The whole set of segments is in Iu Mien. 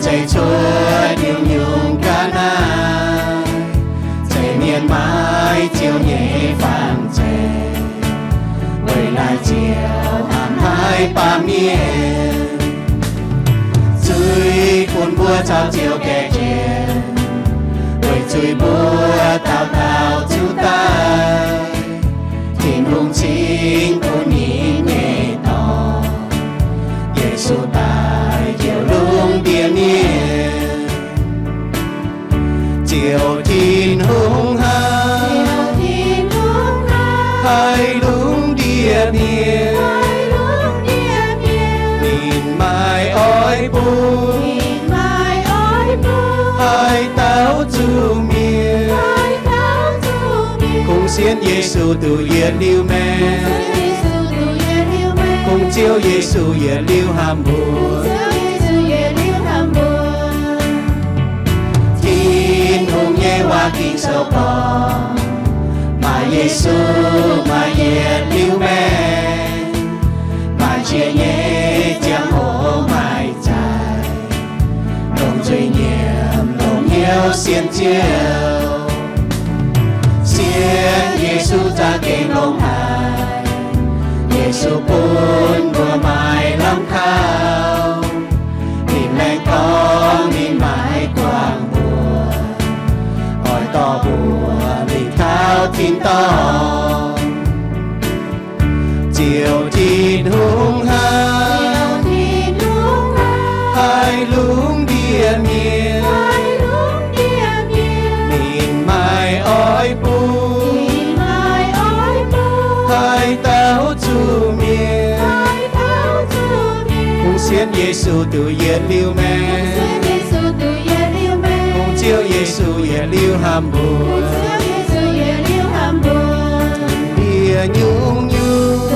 Zeiz cuotv nyungc-nyungc ga'naaiv, zeiz mienh maiv Ziouv nyei fangx zeiv. Weic naaiv Ziouv hnamv haiz baamh mienh, zuiz bun mbuo caux Ziouv gaeqv jienv, weic zuiz mbuo dauh dauh zuqc daic. Tin-Hungh cingx bun ninh nyei Dorn, Yesu, daaih njoux lungh ndiev mienh. Ziouv Tin-Hungh hnamv haiz lungh ndiev mienh, ninh maaih oix bun haaix dauh zuqc mienh. Kungx sienx Yesu duqv yietc liuz maengc. Kungx Ziouv Yesu yietc liuz hnamv mbuo. Tin-Hungh nyei waac Ging-Sou gorngv, maaih Yesu maaih yietc liuz maengc, maaih jiex nyei ziangh hoc maaih zaaic, longc nzuih nyiemc longc hnyouv sienx Ziouv. Sienx Yesu za'gengh longx haic. Yesu bun mbuo maaih lamh kaux. Ninh laengz gorngv ninh maiv guangc mbuo, oix dorh mbuo mingh taux tin-dorngh. Ziouv Tin-Hungh hnamv haiz lungh ndiev mienh, ninh maaih oix bun haaix dauh zuqc mienh. Kungx sienx Yesu duqv yietc liuz maengc, kungx Ziouv Yesu yietc liuz hnamv mbuo. Ndiev nyungc-nyungc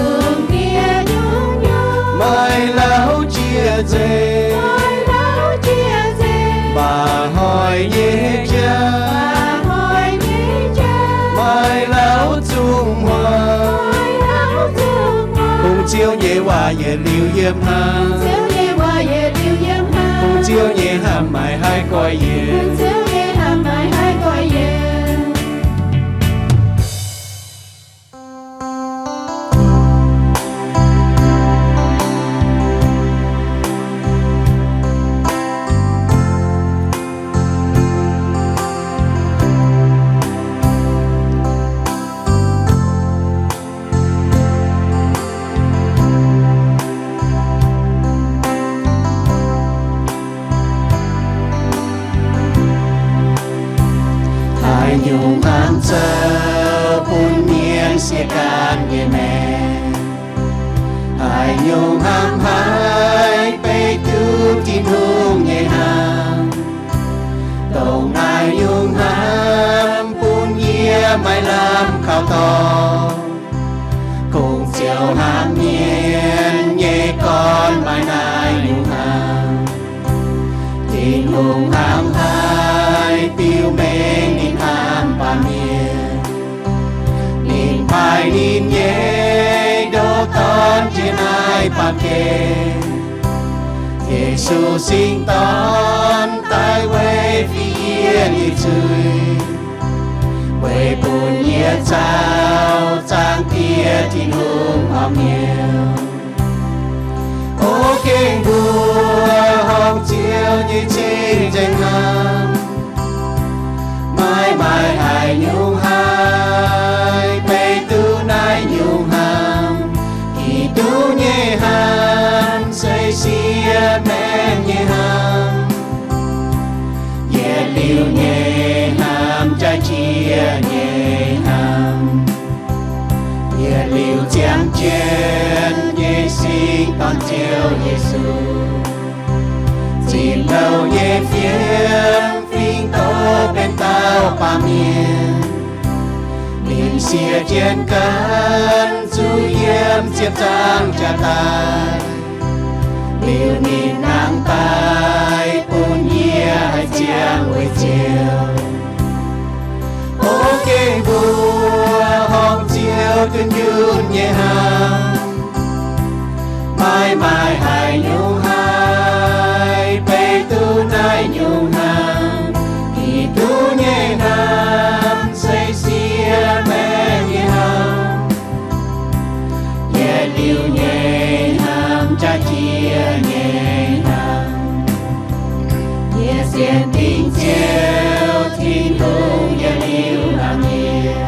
maaih lauh jiex nzengc, mba'hnoi nyei jauv maaih lauh zungh muangx. Kungx Ziouv nyei waac yietc liuz yiem hnamv, kungx Ziouv nyei hnamv maaih haih goiv yienx. Haaix nyungc hnamv zoux bun mienh siev gaanv nyei maengc. Haaix nyungc hnamv haih beiv duqv Tin-Hungh nyei hnamv. Dongh naaiv nyungc hnamv bun yie maaih lamh kaux dorngx. Kungx Ziouv hnamv mienh nyei gorn maaih naaiv nyungc hnamv. Tin-Hungh hnamv haih biux mengh ninh hnamv baamh mienh. Ninh paaiv ninh nyei ndoqc Dorn jiex naaiv baamh gen. Yesu singx Dorn daaih weic fih yie nyei zuiz, weic bun yie caux Zaangc Diex Tin-Hungh horpc mi'aqv. O gengh mbuo horngh Ziouv nyei cing-nzengc hnamv, maiv maaih haaix nyungc haih beiv duqv naaiv nyungc hnamv. Giduc nyei hnamv se siev maengh nyei hnamv. Yietc liuz nyei hnamv jaaix jiex nyei hnamv. Yietc liuz ziangh jienv nyei singx Dorn Ziouv Yesu, zinh douh nyei fiem fingx doz benx dauh baamh mienh. Ninh siev jienv gan zuqc yiem ziepc nzaangc jaax daaih. Liuz ninh nangh daaih bun yie haih ziangh weic Ziouv. O gengh mbuo horngh Ziouv dunh yunh nyei hnamv, maiv maaih haaix nyungc haih beiv duqv naaiv yie nyei hnaangx. Yie sienx dingc Ziouv Tin-Hungh yietc liuz hnangv yie.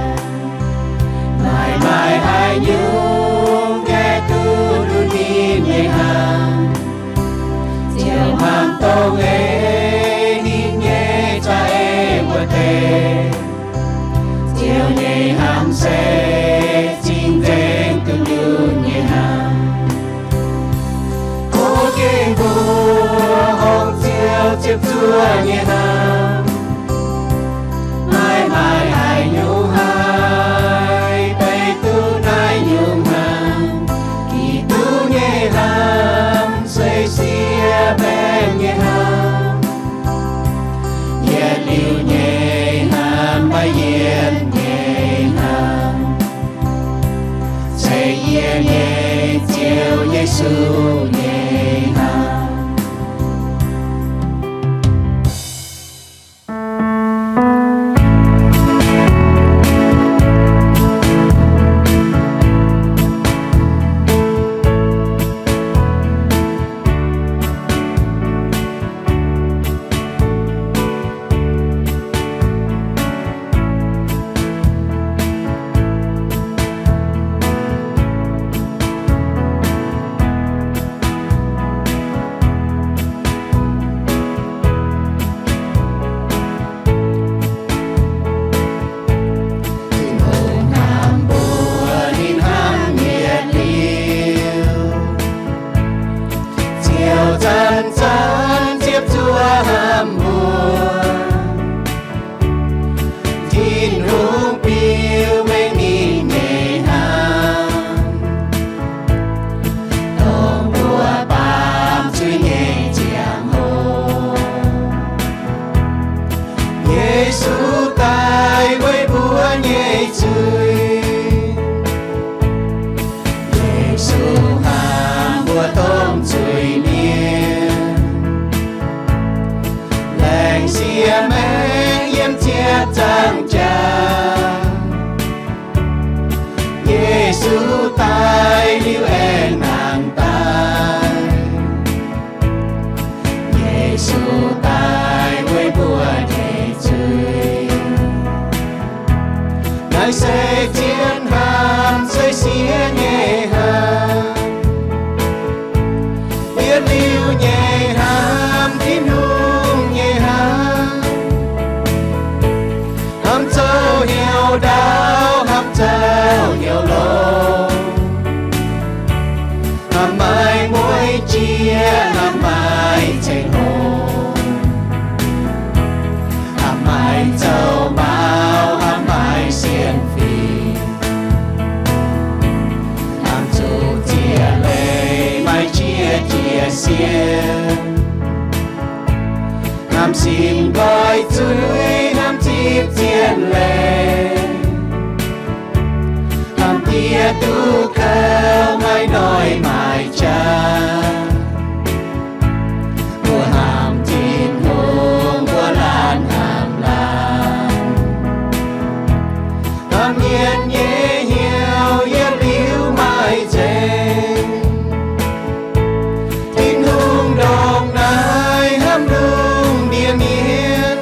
Maaih maaih haaix nyungc yie duqv duqv ninh nyei hnaangx, Ziouv hmuangx doic ei ninh nyei za'eix wuov deix. Ziouv nyei hnamv se cing-nzengc duqv nduqc nyei hnangv. Kuv gengh mbuox horngc Ziouv ziepc zuoqv nyei hnamv. Maaih maaih haaix nyungc haih beiv duqv naaiv nyungc hnangv. Giduc nyei hnamv se siev baengh nyei hnamv. Yietc liuz nyei hnamv, maiv yienc nyei hnamv, se yie nyei Ziouv Yesu nyei hnamv. Tin-Hungh hnamv mbuo, ninh hnamv yietc liuz. Ziouv zanc-zanc ziepc zuoqv hnamv mbuo. Tin-Hungh biux mengh ninh nyei hnamv, dongh mbuo baamz zuiz nyei ziangh hoc. Yesu daaih weic mbuo nyei zuiz. Yesu hnamv mbuo domh zuiz-mienh, laengz siev maengc yiem ziepc nzaangc jaax. Yesu daaih liuz aengx nangc daaih. Yesu daaih weic mbuo nyei zuiz. Naaiv se zien hnamv, se siev nyei hnamv. Yietc liuz nyei hnamv, Tin-Hungh nyei hnamv. Hnamv zoux hnyouv ndaauv, hnamv zoux hnyouv longx. Hnamv maaih mueiz jieqv, hnamv maaih ceng-hlo. Hnamv maaih zoux maux, hnamv maaih sienx fim. Hnamv zuqc ziex leiz maaih jiex jiez sienx. Hnamv simv nqoi zuiz, hnamv zipv zien leiz. Hnamv diev duqv kouv, maaih noic maaih jaax. Mbuo hnamv Tin-Hungh, mbuo laanh hnamv laanh. Hnamv mienh nyei hnyouv yietc liuz maaih nzengc. Tin-Hungh ndongc naaiv hnamv lungh ndiev mienh,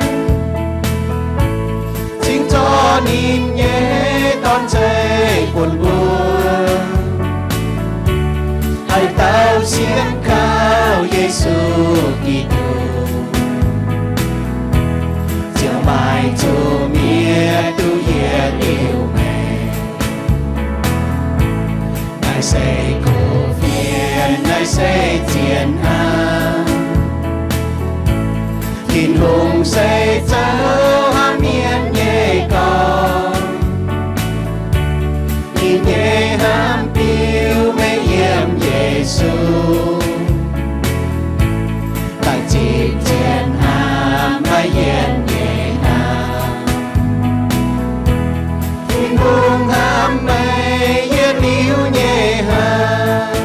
cingx zorqv ninh nyei Dorn-Zeiv bun mbuo, haih daauh sienx kaux Yesu Giduc. Ziouv maaih zuqc mienh duqv yietc liuz maengc. Naaiv se kuv fienx, naaiv se zien hnamv. Tin-Hungh se zoux hnamv mienh nyei gorx. Ninh nyei hnamv biux mengh yiem Yesu, daaih zipv zien hnamv, maiv yienc nyei hnamv. Tin-Hungh hnamv meih yietc liuz nyei hnamv.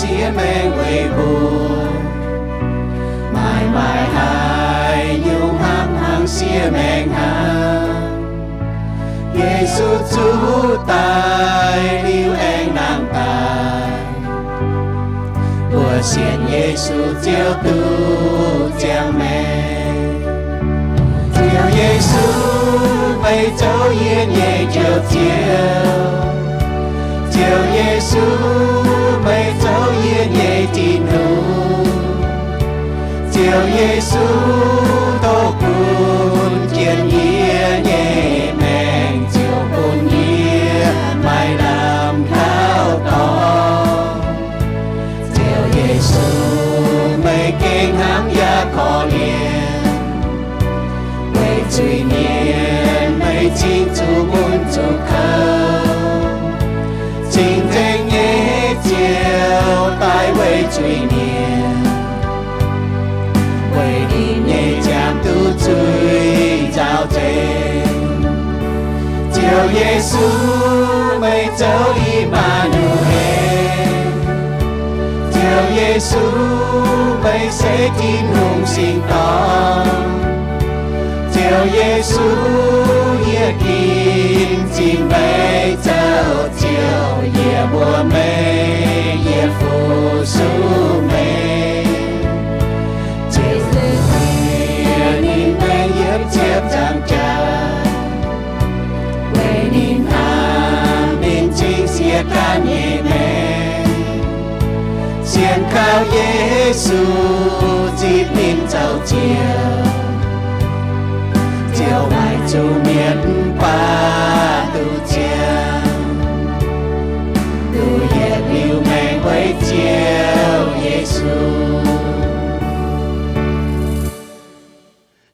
Siev maengc weic mbuo, maaih maaih haaix nyungc hnangv hnangv siev maengc hnangv. Yesu zuqc daic liuz aengx nangh daaih, mbuo sienx Yesu Ziouv duqv ziangh maengc. Ziouv Yesu, meih zoux yie nyei Njoux Ziouv. Ziouv Yesu, meih zoux yie nyei Tin-Hungh. Ziouv Yesu, tov gunv jienv yie nyei maengc, Ziouv, bun yie maaih lamh kaux dorngx. Ziouv Yesu, meih gengh hnamv yaac korv-lienh, weic zuiz-mienh meih cingx zuqc mun zuqc kouv. Cing-nzengc nyei Ziouv daaih weic zuiz-mienh, weic ninh nyei ziangh duqv zuiz nzaaux nzengc. Ziouv Yesu, meih zoux I^maa^nu^en. Ziouv Yesu, meih se Tin-Hungh singx dorngx. Ziouv Yesu, yie ginv zingh meih zoux Ziouv, yie mbuox meih, yie fu-sux meih. Ziouv, yie ninh maengc yiem ziepc nzaangc jaax, weic ninh hnamv ninh cingx siev ganh nyei maengc. Sienx kaux Yesu, zipv ninh zoux Ziouv, Ziouv maaih zuqc mienh mv baac duqv ziangh, duqv yietc liuz maengc weic Ziouv Yesu.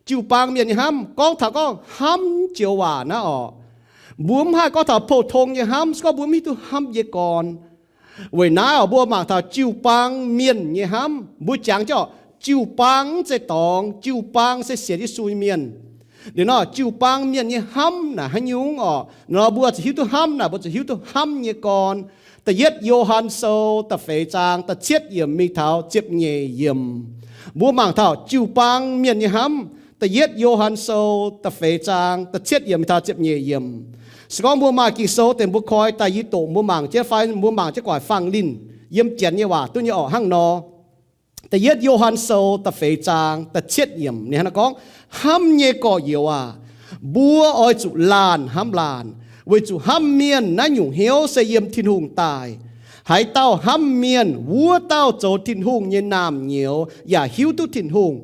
Jiu-baang mienh nyei hnamv, gorngv taux gorngv hnamv joux waac naaiv orqc, mbuo mv haih gorngv taux pou-tong nyei hnamv, se gorngv mbuo mv hiuv duqv hnamv nyei gorn. Weic naaiv orqc, mbuo mangc taux jiu-baang mienh nyei hnamv, mbuo jangx jienv orqc, jiu-baang mv zeiz dorngx, jiu-baang se sienx Yesu nyei mienh. Liuz nor, jiu-baang mienh nyei hnamv naaic haaix nyungc orqc, nor mbuo zuqc hiuv duqv hnamv naaic, mbuo zuqc hiuv duqv hnamv nyei gorn. Da'yietv Yo^han Sou da'feix zaang da'cietv yiemc mingh taux ziepc nyeic yiemc. Mbuo mangc taux jiu-baang mienh nyei hnamv. Da'yietv Yo^han Sou da'feix zaang da'cietv yiemc mingh taux ziepc nyeic yiemc. Se gorngv mbuo maaih Ging-Sou deix mbuo koi daaih yie doqc mbuo mangc jienv fai mbuo mangc jienv gu'nguaaic fangx linh yiem Janx nyei waac duqv nyei orqc hnangv nor. Da'yietv Yo^han Sou da'feix zaang da'cietv yiemc ninh hnangv naaiv gorngv, Hnamv nyei gorx-youz aac, mbuo oix zuqc laanh hnamv laanh, weic zuqc hnamv mienh naaiv nyungc hnyouv se yiem Tin-Hungh daaih. Haaix dauh hnamv mienh, wuov dauh zoux Tin-Hungh nyei naamh nyouz yaac hiuv duqv Tin-Hungh.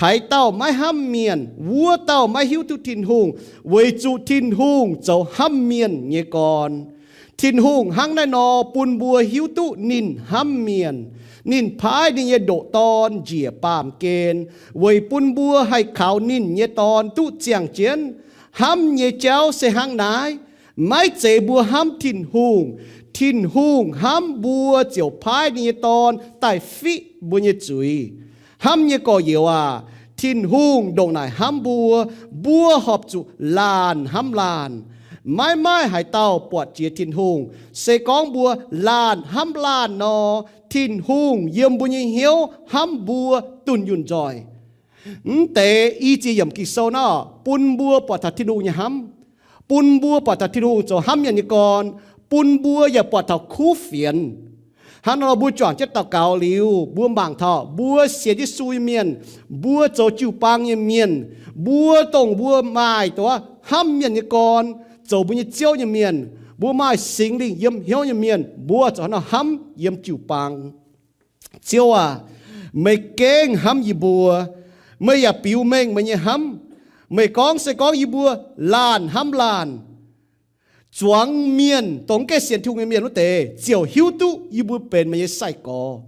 Haaix dauh maiv hnamv mienh, wuov dauh maiv hiuv duqv Tin-Hungh, weic zuqc Tin-Hungh zoux hnamv mienh nyei gorn. Tin-Hungh hnangv naaiv nor bun mbuo hiuv duqv ninh hnamv mienh. Ninh paaiv ninh nyei ndoqc Dorn njiec baamh gen, weic bun mbuo haih kaux ninh nyei Dorn duqv ziangh jienv. Hnamv nyei jauv se hnangv naaiv, maiv zeiz mbuo hnamv Tin-Hungh. Tin-Hungh hnamv mbuo ziouc paaiv ninh nyei Dorn daaih fiqv mbuo nyei zuiz. Hnamv nyei gorx-youz aac, Tin-Hungh ndongc naaic hnamv mbuo, mbuo horpc zuqc laanh hnamv laanh. Maiv maaih haaix dauh buatc jiex Tin-Hungh. Se gorngv mbuo laanh hnamv laanh nor, Tin-Hungh yiem mbuo nyei hnyouv hnamv mbuo dunh yunh nzoih. Mv deix i ziex yiemc Ging-Sou naaiv bun mbuo buatc taux Tin-Hungh nyei hnamv, bun mbuo buatc taux Tin-Hungh zoux hnamv mienh nyei gorn, bun mbuo yaac buatc taux kuv fienx. Hnangv nor mbuo juangc jienv daux gaux liuz, mbuo mangc taux mbuo sienx Yesu nyei mienh, mbuo zoux jiu-baang nyei mienh, mbuo dongh mbuo maaih duqv hnamv mienh nyei gorn, zoux mbuo nyei Ziouv nyei mienh, mbuo maaih Singx Lingh yiem hnyouv nyei mienh, mbuo zoux haaix nor hnamv yiem jiu-baang. Ziouv aac, meih gengh hnamv yie mbuo. Meih yaac biux mengh meih nyei hnamv. Meih gorngv se gorngv yie mbuo laanh hnamv laanh, zuangx mienh dongh mv gaengh sienx Tin-Hungh nyei mienh wuov deix ziouc hiuv duqv yie mbuo benx meih nyei sai-gorx.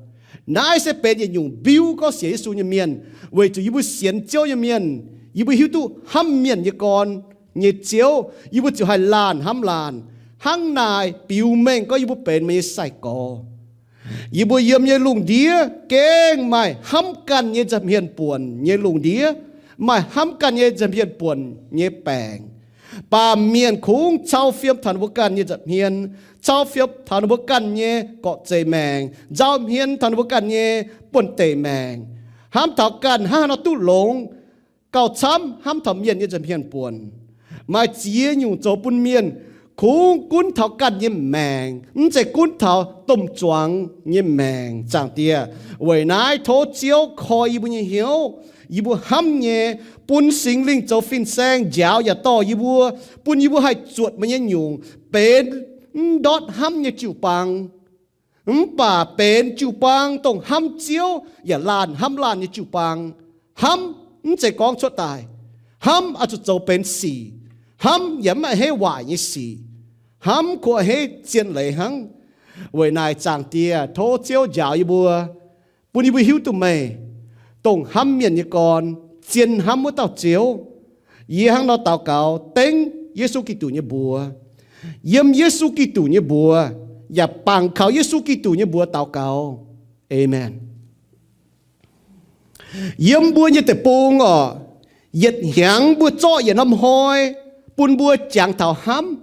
Naaiv se benx yietc nyungc mbiuv gorngv sienx Yesu nyei mienh, weic zuqc yie mbuo sienx Ziouv nyei mienh, yie mbuo hiuv duqv hnamv mienh nyei gorn nyei Ziouv, yie mbuo ziouc haih laanh hnamv laanh. Hnangv naaic biux mengh gorngv yie mbuo benx meih nyei sai-gorx. Yie mbuo yiem nyei lungh ndiev gengh maaih hnamv ganh nyei nza'hmien buonc nyei lungh ndiev, maaih hnamv ganh nyei nza'hmien buonc nyei baengc. Baamh mienh kungx cau fiem taux ninh mbuo ganh nyei nza'hmien, cau fiem taux ninh mbuo ganh nyei gorqv-zeih maengc, nzauh hmien taux ninh mbuo ganh nyei buonv-deic maengc, hnamv taux ganh hnangv haaix nor duqv longx, gauh camv hnamv taux mienh nyei nza'hmien buonc. Maaih ziex nyungc zoux bun mienh kungx gunv taux ganh nyei maengc, mv zeiz gunv taux domh zuangx nyei maengc. Zaangc Diex, weic naaiv tov Ziouv koi yie mbuo nyei hnyouv, yie mbuo hnamv nyei, bun Singx Lingh zoux fin-saeng njaaux yaac dorh yie mbuo, bun yie mbuo haih zuotc meih nyei nyungc, benx mv ndortv hnamv nyei jiu-baang, mv baac benx jiu-baang dongh hnamv Ziouv yaac laanh hnamv laanh nyei jiu-baang. Hnamv mv zeiz gorngv cuotv daaih. Hnamv oix zuqc zoux benx sic. Hnamv yaac mv a'hneiv waaic nyei sic. Hnamv kungx a'hneiv zien leiz hnangv. Weic naaic, Zaangc Diex, tov Ziouv njaaux yie mbuo, bun yie mbuo hiuv duqv meih, dongh hnamv mienh nyei gorn, zien hnamv wuov dauh Ziouv. Yie hnangv nor daux gaux dengv Yesu Giduc nyei mbuox, yiem Yesu Giduc nyei mbuox, yaac bangc kaux Yesu Giduc nyei mbuox daux gaux. Aamen. Yiem mbuo nyei deic-bung orqc, yietc hnyangx mbuo zorqv yietc norm hnoi bun mbuo jangx taux hnamv.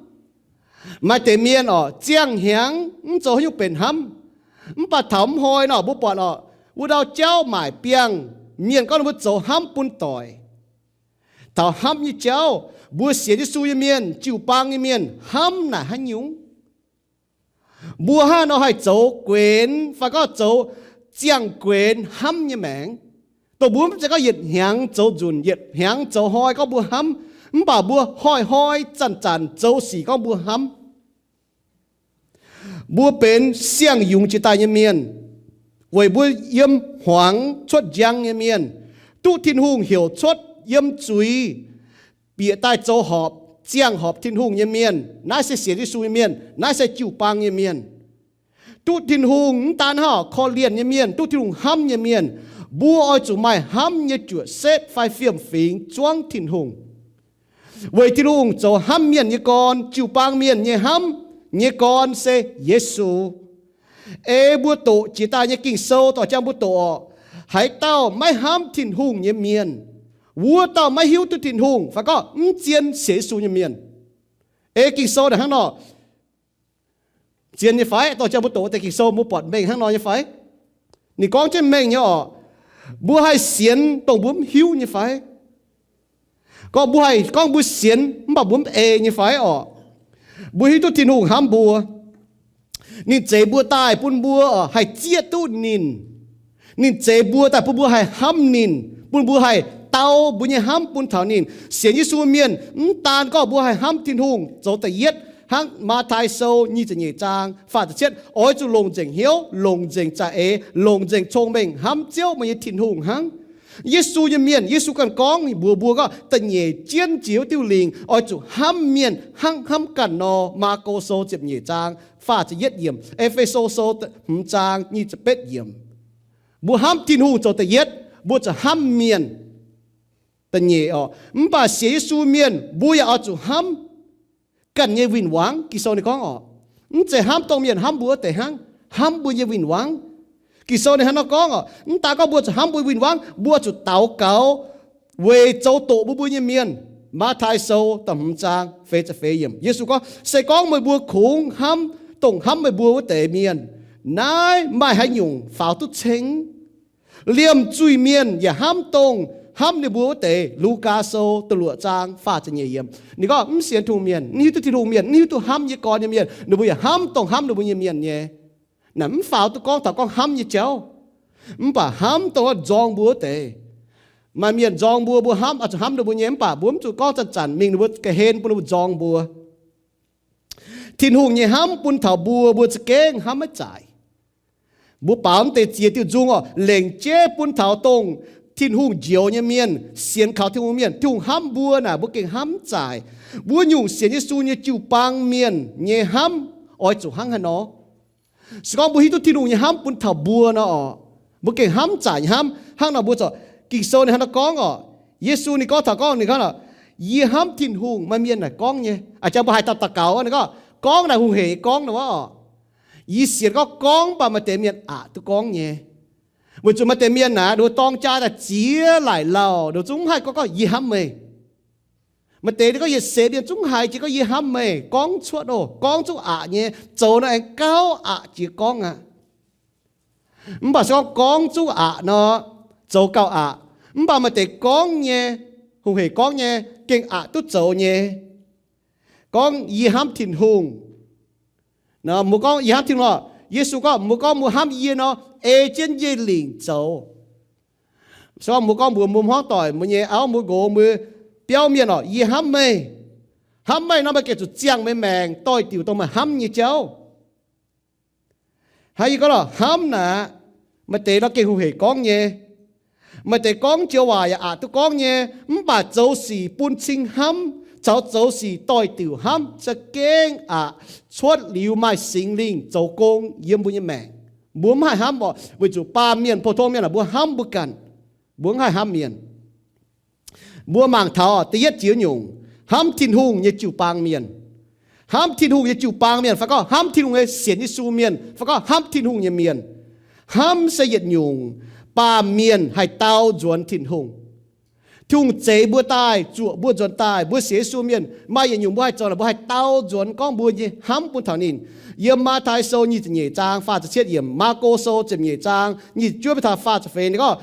Maaih deix mienh orqc, ziangh hnyangx mv zoux haaix nyungc benx hnamv. Mv baac taux mv hnoi nor, mbuo buatc orqc, wuov ndau jauv maaic biangh, mienh gorngv ninh mbuo zoux hnamv bun doic. Taux hnamv nyei jauv, mbuo sienx Yesu nyei mienh, jiu-baang nyei mienh, hnamv naaic haaix nyungc? Mbuo hnangv nor haih zoux guenx fai gorngv zoux ziangh guenx hnamv nyei maengc, dongh mbuo mv zeiz gorngv yietc hnyangx zoux nzunc, yietc hnyangx zoux hnoi gorngv mbuo hnamv, mv baac mbuo hnoi-hnoi zanc-zanc zoux sic gorngv mbuo hnamv. Mbuo benx siang-yungz jiex daaih nyei mienh, weic mbuo yiem hmuangx cuotv njang nyei mienh, duqv Tin-Hungh heuc cuotv yiem zuiz, bieqc daaih zoux horpc, ziangh horpc Tin-Hungh nyei mienh. Naaiv se sienx Yesu nyei mienh. Naaiv se jiu-baang nyei mienh. Duqv Tin-Hungh mv daan hnangv korv-lienh nyei mienh, duqv Tin-Hungh hnamv nyei mienh, mbuo oix zuqc maaih hnamv nyei juoqc setv fai fiem-fingx zuangv Tin-Hungh. Weic Tin-Hungh zoux hnamv mienh nyei gorn, jiu-baang mienh nyei hnamv nyei gorn se Yesu. Ei mbuo doqc jiex daaih nyei Ging-Sou dorh jang mbuo doqc orqc, haaix dauh maiv hnamv Tin-Hungh nyei mienh, wuov dauh maiv hiuv duqv Tin-Hungh fai gorngv mv zien sienx Yesu nyei mienh. Ei Ging-Sou naaic hnangv nor zien nyei fai? Dorh jang mbuo doqc deix Ging-Sou mbuo buatc mengh hnangv nor nyei fai? Ninh gorngv jienv mengh nyei orqc, mbuo haih sienx dongh mbuo mv hiuv nyei fai? Gorngv mbuo haih gorngv mbuo sienx mv baac mbuo mv ei nyei fai orqc? Mbuo hiuv duqv Tin-Hungh hnamv mbuo. Ninh zeix mbuo daaih bun mbuo haih zieqv duqv ninh. Ninh zeix mbuo daaih bun mbuo haih hnamv ninh, bun mbuo haih dau mbuo nyei hnamv bun taux ninh. Sienx Yesu mienh mv daan gorngv mbuo haih hnamv Tin-Hungh zoux da'yietv, hnangv Matv^taai Sou nyic ziepc nyeic zaang faah ziepc cietv, oix zuqc longc nzengc hnyouv, longc nzengc za'eix, longc nzengc cong-mengh hnamv Ziouv meih nyei Tin-Hungh hnangv. Yesu nyei mienh, Yesu ganh gorngv mbuox mbuo gorngv da'nyeic jienv jiex wuov diuh lingc oix zuqc hnamv mienh hnangv hnamv ganh nor. Maako Sou ziepc nyeic zaang faah ziepc yietv yiemc, E^fe^so Sou hmz zaang nyic ziepc betv yiemc. Mbuo hnamv Tin-Hungh zoux da'yietv, mbuo zuqc hnamv mienh da'nyeic orqc. Mv baac sienx Yesu mienh mbuo yaac oix zuqc hnamv ganh nyei win-wangv. Ging-Sou ninh gorngv orqc, mv zeiz hnamv dongh mienh hnamv mbuo wuov deix hnangv, hnamv mbuo nyei win-wangv. Ging-Sou ninh hnangv nor gorngv orqc, mv daan gorngv mbuo zuqc hnamv mbuo win-wangv, mbuo zuqc daux gaux weic zoux doqc mbuo mbuo nyei mienh. Matv^taai Sou da'hmz zaang feix ziepc feix yiemc, Yesu gorngv, se gorngv meih mbuo kungx hnamv dongh hnamv meih mbuo wuov deix mienh, naaiv maaih haaix nyungc faaux duqv ceng? Liemh zuiz-mienh yaac hnamv dongh hnamv ninh mbuo wuov deix. Lugaa Sou da'luoqc zaang faah ziepc nyeic yiemc, ninh gorngv mv sienx Tin-Hungh mienh, mv hiuv duqv Tin-Hungh mienh, mv hiuv duqv hnamv nyei gorn nyei mienh, ninh mbuo yaac hnamv dongh hnamv ninh mbuo nyei mienh nyei. Naaic mv faaux duqv gorngv taux gorngv hnamv nyei jauv, mv baac hnamv dongh nzorng mbuo wuov deix. Maaih mienh nzorng mbuo, mbuo hnamv, oix zuqc hnamv ninh mbuo nyei, mv baac mbuo mv zuqc gorngv zanc-zanc mingh ninh mbuo ga'hlen bun ninh mbuo nzorng mbuo. Tin-Hungh nyei hnamv bun taux mbuo, mbuo za'gengh hnamv maiv zaaic. Mbuo baaux mv deix ziex diuh nzung orqc, lengc jeiv bun taux dongh Tin-Hungh njoux nyei mienh, sienx kaux Tin-Hungh mienh, Tin-Hungh hnamv mbuo naaic, mbuo gengh hnamv mv zaaic. Wuov nyungc sienx Yesu nyei jiu-baang mienh nyei hnamv oix zuqc hnangv haaix nor? Se gorngv mbuo hiuv duqv Tin-Hungh nyei hnamv bun taux mbuo nor orqc, mbuo gengh hnamv mv zaaic nyei hnamv. Hnangv nor mbuo zorqv Ging-Sou ninh hnangv nor gorngv orqc, Yesu ninh gorngv taux gorngv ninh gorngv, yie hnamv Tin-Hungh. Maaih mienh naaic gorngv nyei, a'jang mbuo haaix dauh daux gaux ninh gorngv, gorngv naaic hungh heic gorngv nor orqc, yie sienx gorngv, gorngv mv baac maaih deix mienh aqc duqv gorngv nyei. Weic zuqc maaih deix mienh naaic ninh mbuo dorng jaa daaih ziex laaic lauh ninh mbuo zungv mv haih gorngv gorngv yie hnamv meih. Maaih deix ninh gorngv, yietc seix mienh zungv haiz jiex gorngv, yie hnamv meih. Gorngv cuotv oc, gorngv zungv aqc nyei, zoux nor aengx gauh aqc jiex gorngv aqv. Mv baac se gorngv gorngv zungv aqc nor, zoux gauh aqc. Mv baac maaih deix gorngv nyei, hungh hec gorngv nyei, gengh aqc duqv zoux nyei. Gorngv yie hnamv Tin-Hungh. Mbuo gorngv yie hnamv Tin-Hungh oc, Yesu gorngv, mbuo gorngv mbuo hnamv yie nor, ei jienv yie lingc zoux. Se gorngv mbuo gorngv mbuox mbuo hmuangv doic, mbuo nyei auv, mbuo nqox, mbuo biauv mienh oc, yie hnamv meih. Hnamv meih nor, meih gengh zuqc ziangh meih maengc doix-diuc dongh meih hnamv nyei jauv. Hnangv yie gorngv lorqc, hnamv naaic, maaih deix nor gengh hungh hec gorngv nyei. Maaih deix gorngv joux waac yaac aqc duqv gorngv nyei, mv baac zoux sic bun cing hnamv caux zoux sic doix-diuc hnamv za'gengh aqc. Cuotv liuz maaih Singx Lingh zoux gong yiem mbuo nyei maengc. Mbuo mv haih hnamv oc, weic zuqc baamh mienh, pou-tong mienh aah, mbuo hnamv mbuo ganh. Mbuo mv haih hnamv mienh. Mbuo mangc taux da'yietv jiex nyungc, hnamv Tin-Hungh nyei jiu-baang mienh. Hnamv Tin-Hungh nyei jiu-baang mienh, fai gorngv hnamv Tin-Hungh nyei sienx Yesu mienh, fai gorngv hnamv Tin-Hungh nyei mienh. Hnamv se yietc nyungc, baamh mienh haih dau nzuonx Tin-Hungh. Tin-Hungh zeix mbuo daaih, zuoqc mbuo nzuonx daaih, mbuo sienx Yesu mienh, maaih yietc nyungc mbuo haih zoux naaic, mbuo haih dau nzuonx gorngv mbuo nyei hnamv bun taux ninh. Yiem Matv^taai Sou nyic ziepc nyeic zaang faah ziepc cietv yiemc, Maako Sou ziepc nyeic zaang nyic ziepc juov mingh taux faah ziepc feix ninh gorngv,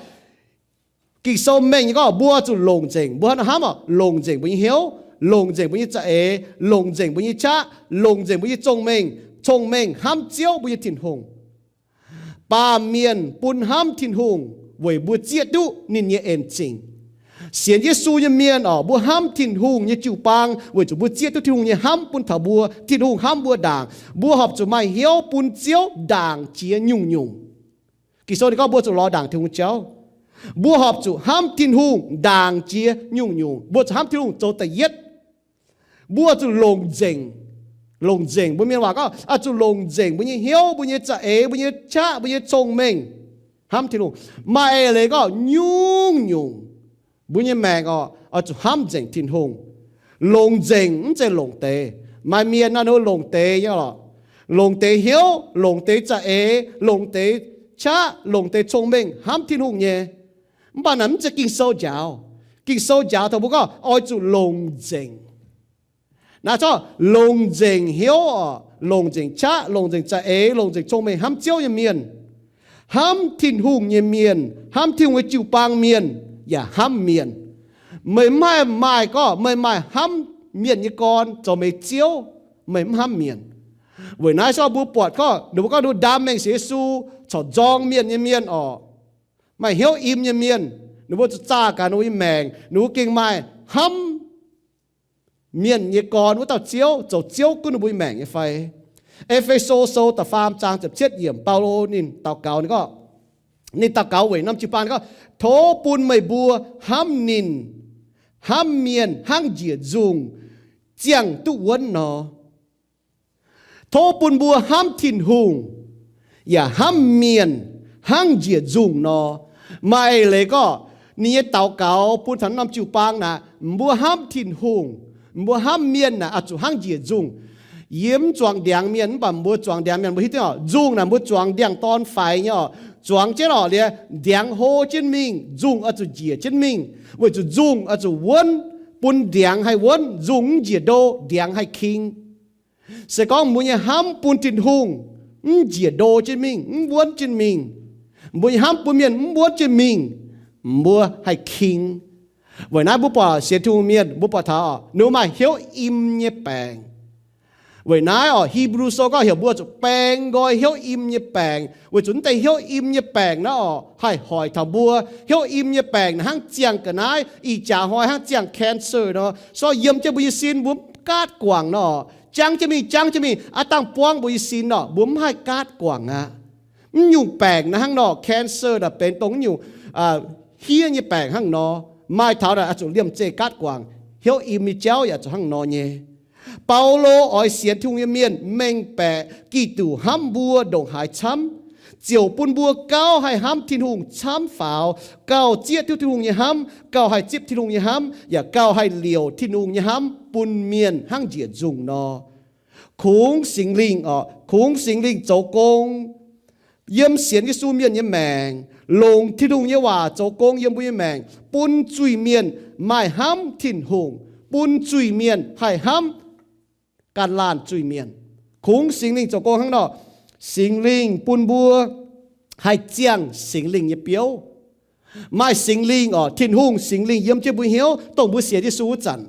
Ging-Sou mengh nyei gorngv mbuo zuqc longc nzengc. Mbuo hnamv oc, longc nzengc mbuo nyei hnyouv, longc nzengc mbuo nyei za'eix, longc nzengc mbuo nyei qaqv, longc nzengc mbuo nyei zongh mengh, cong-mengh hnamv Ziouv mbuo nyei Tin-Hungh. Baamh mienh bun hnamv Tin-Hungh weic mbuo zieqv duqv ninh nyei en zingc. Sienx Yesu nyei mienh oc, mbuo hnamv Tin-Hungh nyei jiu-baang weic zuqc mbuo zieqv duqv Tin-Hungh nyei hnamv bun taux mbuo. Tin-Hungh hnamv mbuo ndaangc, mbuo horpc zuqc maaih hnyouv bun Ziouv ndaangc jiex nyungc-nyungc. Ging-Sou ninh gorngv mbuo zuqc lorz ndaangc Tin-Hungh jauv. Mbuo horpc zuqc hnamv Tin-Hungh ndaangc jiex nyungc-nyungc. Mbuo zuqc hnamv Tin-Hungh zoux da'yietv. Mbuo zuqc longc nzengc. Longc nzengc, mbuo mienh waac gorngv, oix zuqc longc nzengc mbuo nyei hnyouv, mbuo nyei za'eix, mbuo nyei qaqv, mbuo nyei cong-mengh hnamv Tin-Hungh. Maaih eix leiz gorngv nyungc-nyungc mbuo nyei maengc oc, oix zuqc hnamv nzengc Tin-Hungh. Longc nzengc mv zeiz longc deix. Maaih mienh nor ninh longc deix nyei lorqc. Longc deix hnyouv, longc deix za'eix, longc deix qaqv, longc deix cong-mengh hnamv Tin-Hungh nyei. Mv baac naaic mv zeiz Ging-Sou njaaux. Ging-Sou njaaux taux mbuo gorngv oix zuqc longc nzengc. Naaiv corc longc nzengc hnyouv oc, longc nzengc qaqv, longc nzengc za'eix, longc nzengc cong-mengh hnamv Ziouv nyei mienh, hnamv Tin-Hungh nyei mienh, hnamv Tin-Hungh nyei jiu-baang mienh, yaac hnamv mienh. Meih mv haih maaih gorngv meih maaih hnamv mienh nyei gorn zoux meih ziouv, meih mv hnamv mienh. Weic naaiv se gorngv mbuo buatc gorngv ninh mbuo gorngv ninh mbuo ndaam mengh sienx Yesu corc nzorng mienh nyei mienh oc, maaih hnyouv im nyei mienh, ninh mbuo zuqc zaah gaax ninh mbuo nyei maengc, ninh mbuo gengh maaih hnamv mienh nyei gorn wuov dauh Ziouv, zoux Ziouv gunv ninh mbuo nyei maengc nyei fai? E^fe^so Sou da'faam zaang ziepc cietv yiemc, Baulo ninh daux gaux ninh gorngv, ninh daux gaux weic norm jiu-baang ninh gorngv, tov bun meih mbuo hnamv ninh, hnamv mienh hnangv njiec nzungh ziangh duqv wuonv nor. Tov bun mbuo hnamv Tin-Hungh yaac hnamv mienh hnangv njiec nzungh nor. Maaih eix leiz gorngv ninh nyei daux gaux bun taux norm jiu-baang naaic, mbuo hnamv Tin-Hungh, mbuo hnamv mienh naaic oix zuqc hnangv njiec nzungh. Yie mv zuangx ndiangx mienh, mv baac mbuo zuangx ndiangx mienh mbuo hiuv duqv oc, nzungh naaic mbuo zuangx ndiangx-dorn faix nyei oc, zuangx jienv oc, liuz ndiangx hlo jienv mingh, nzungh oix zuqc njiec jienv mingh, weic zuqc nzungh oix zuqc wuonv, bun ndiangx haih wuonv. Nzungh mv njiec ndo, ndiangx haih king. Se gorngv mbuo nyei hnamv bun Tin-Hungh mv njiec ndo jienv mingh, mv wuonv jienv mingh, mbuo nyei hnamv bun mienh mv wuonv jienv mingh, mbuo haih king. Weic naaiv mbuo buatc sienx Tin-Hungh mienh, mbuo buatc taux ninh mbuo maaih hnyouv im nyei baengc. Weic naaiv oc, Hipv^lu Sou gorngv heuc mbuo zuqc baeng nqoi hnyouv im nyei baengc, weic zuqc naaiv deix hnyouv im nyei baengc naaiv oc haih hoic taux mbuo. Hnyouv im nyei baengc naaic hnangv ziangh ga'naaiv, ih jaax hnoi hnangv ziangh cancer nor, se gorngv yiem jienv mbuo nyei sin, mbuo mv gaatv guangc nor, jangv jienv mingh, jangv jienv mingh, aav dangh buangv mbuo nyei sin nor, mbuo mv haih gaatv guangc aqv. Mv nyungc baengc naaiv hnangv nor, cancer naaic benx dongh mv nyungc hiev nyei baengc hnangv nor, maaih taux naaic oix zuqc liemh zeih gaatv guangc. Hnyouv im nyei jauv yaac zuqc hnangv nor nyei. Baulo oix sienx Tin-Hungh nyei mienh mengh baeqc Giduc hnamv mbuo ndongc haaix camv, ziouc bun mbuo gauh haih hnamv Tin-Hungh camv faaux, gauh zieqv duqv Tin-Hungh nyei hnamv, gauh haih zipv Tin-Hungh nyei hnamv, yaac gauh haih liouc Tin-Hungh nyei hnamv bun mienh hnangv njiec nzungh nor. Kungx Singx Lingh oc, kungx Singx Lingh zoux gong yiem sienx Yesu mienh nyei maengc, longc Tin-Hungh nyei waac zoux gong yiem mbuo nyei maengc, bun zuiz-mienh maaih hnamv Tin-Hungh, bun zuiz-mienh haih hnamv ganh laanh zuiz-mienh. Kungx Singx Lingh zoux gong hnangv nor, Singx Lingh bun mbuo haih ziangh Singx Lingh nyei biouv. Maaih Singx Lingh oc, Tin-Hungh Singx Lingh yiem jienv mbuo hnyouv, dongh mbuo sienx Yesu wuov zanc.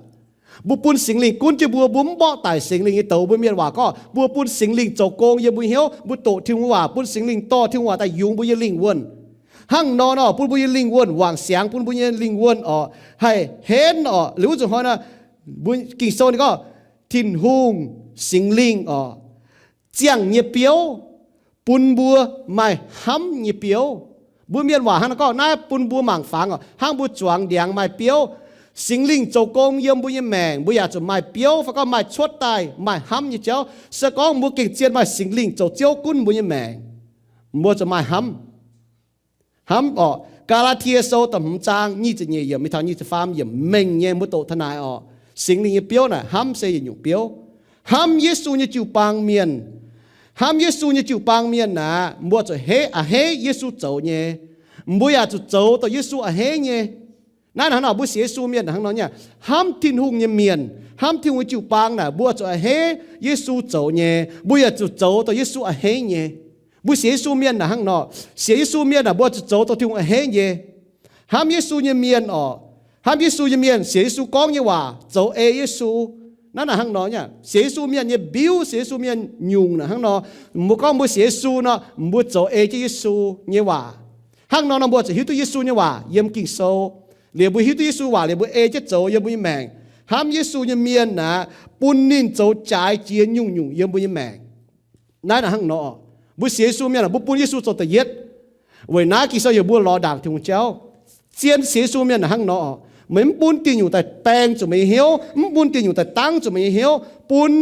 Mbuo bun Singx Lingh gunv jienv mbuo, mbuo mv mborqv daic Singx Lingh nyei douz. Mbuo mienh waac gorngv, mbuo bun Singx Lingh zoux gong yiem mbuo hnyouv, mbuo doqc Tin-Hungh waac, bun Singx Lingh dorh Tin-Hungh waac daaih yungz mbuo nyei lingh wuonh. Hnangv nor nor, bun mbuo nyei lingh wuonh wangc siangx, bun mbuo nyei lingh wuonh oc, haih henv oc. Liuz wuov nzunc hnoi nor, mbuo Ging-Sou ninh gorngv, Tin-Hungh Singx Lingh oc, ziangh nyei biouv, bun mbuo maaih hnamv nyei biouv. Mbuo mienh waac hnangv nor gorngv naaiv, bun mbuo mangc fangx oc, hnangv mbuo zuangx ndiangx maaih biouv. Singx Lingh zoux gong yiem mbuo nyei maengc, mbuo yaac zuqc maaih biouv, fai gorngv maaih cuotv daaih, maaih hnamv nyei jauv. Se gorngv mbuo gengh zien maaih Singx Lingh zoux Ziouv gunv mbuo nyei maengc, mbuo zuqc maaih hnamv. Hnamv oc. Gaa^laa^tie Sou da'hmz zaang nyic ziepc nyeic yiemc mingh taux nyic ziepc faam yiemc mengh nyei, mbuo doqc taux naaic oc. Singx Lingh nyei biouv naaic, hnamv se yietc nyungc biouv. Hnamv Yesu nyei jiu-baang mienh. Hnamv Yesu nyei jiu-baang mienh naaic, mbuo zuqc heiv, a'hneiv Yesu zoux nyei. Mbuo yaac zuqc zoux dongh Yesu a'hneiv nyei. Naaiv hnangv nor, mbuo sienx Yesu mienh hnangv nor nyei. Hnamv Tin-Hungh nyei mienh, hnamv Tin-Hungh nyei jiu-baang naaic, mbuo zuqc a'hneiv Yesu zoux nyei. Mbuo yaac zuqc zoux dongh Yesu a'hneiv nyei. Mbuo sienx Yesu mienh naaic hnangv nor, sienx Yesu mienh naaic, mbuo zuqc zoux dongh Tin-Hungh a'hneiv nyei. Hnamv Yesu nyei mienh oc. Hnamv Yesu nyei mienh sienx Yesu gorngv nyei waac, zoux ei Yesu. Naaiv naaic hnangv nor nyei. Sienx Yesu mienh nyei mbiuv, sienx Yesu mienh nyungc naaic hnangv nor. Mbuo gorngv mbuo sienx Yesu nor, mbuo zoux ei jienv Yesu nyei waac. Hnangv nor nor, mbuo zuqc hiuv duqv Yesu nyei waac yiem Ging-Sou. Liuz mbuo hiuv duqv Yesu waac liuz, mbuo ei jienv zoux yiem mbuo nyei maengc. Hnamv Yesu nyei mienh naaic, bun ninh zoux jaaix jiex nyungc-nyungc yiem mbuo nyei maengc. Naaiv naaic hnangv nor, mbuo sienx Yesu mienh, mbuo bun Yesu zoux da'yietv. Weic naaiv Ging-Sou heuc mbuo lorz ndaangc Tin-Hungh jauv. Zien sienx Yesu mienh naaic hnangv nor, meih mv bun diuh nyungc daaih baeng zuqc meih nyei hnyouv, mv bun diuh nyungc daaih dangv zuqc meih nyei hnyouv, bun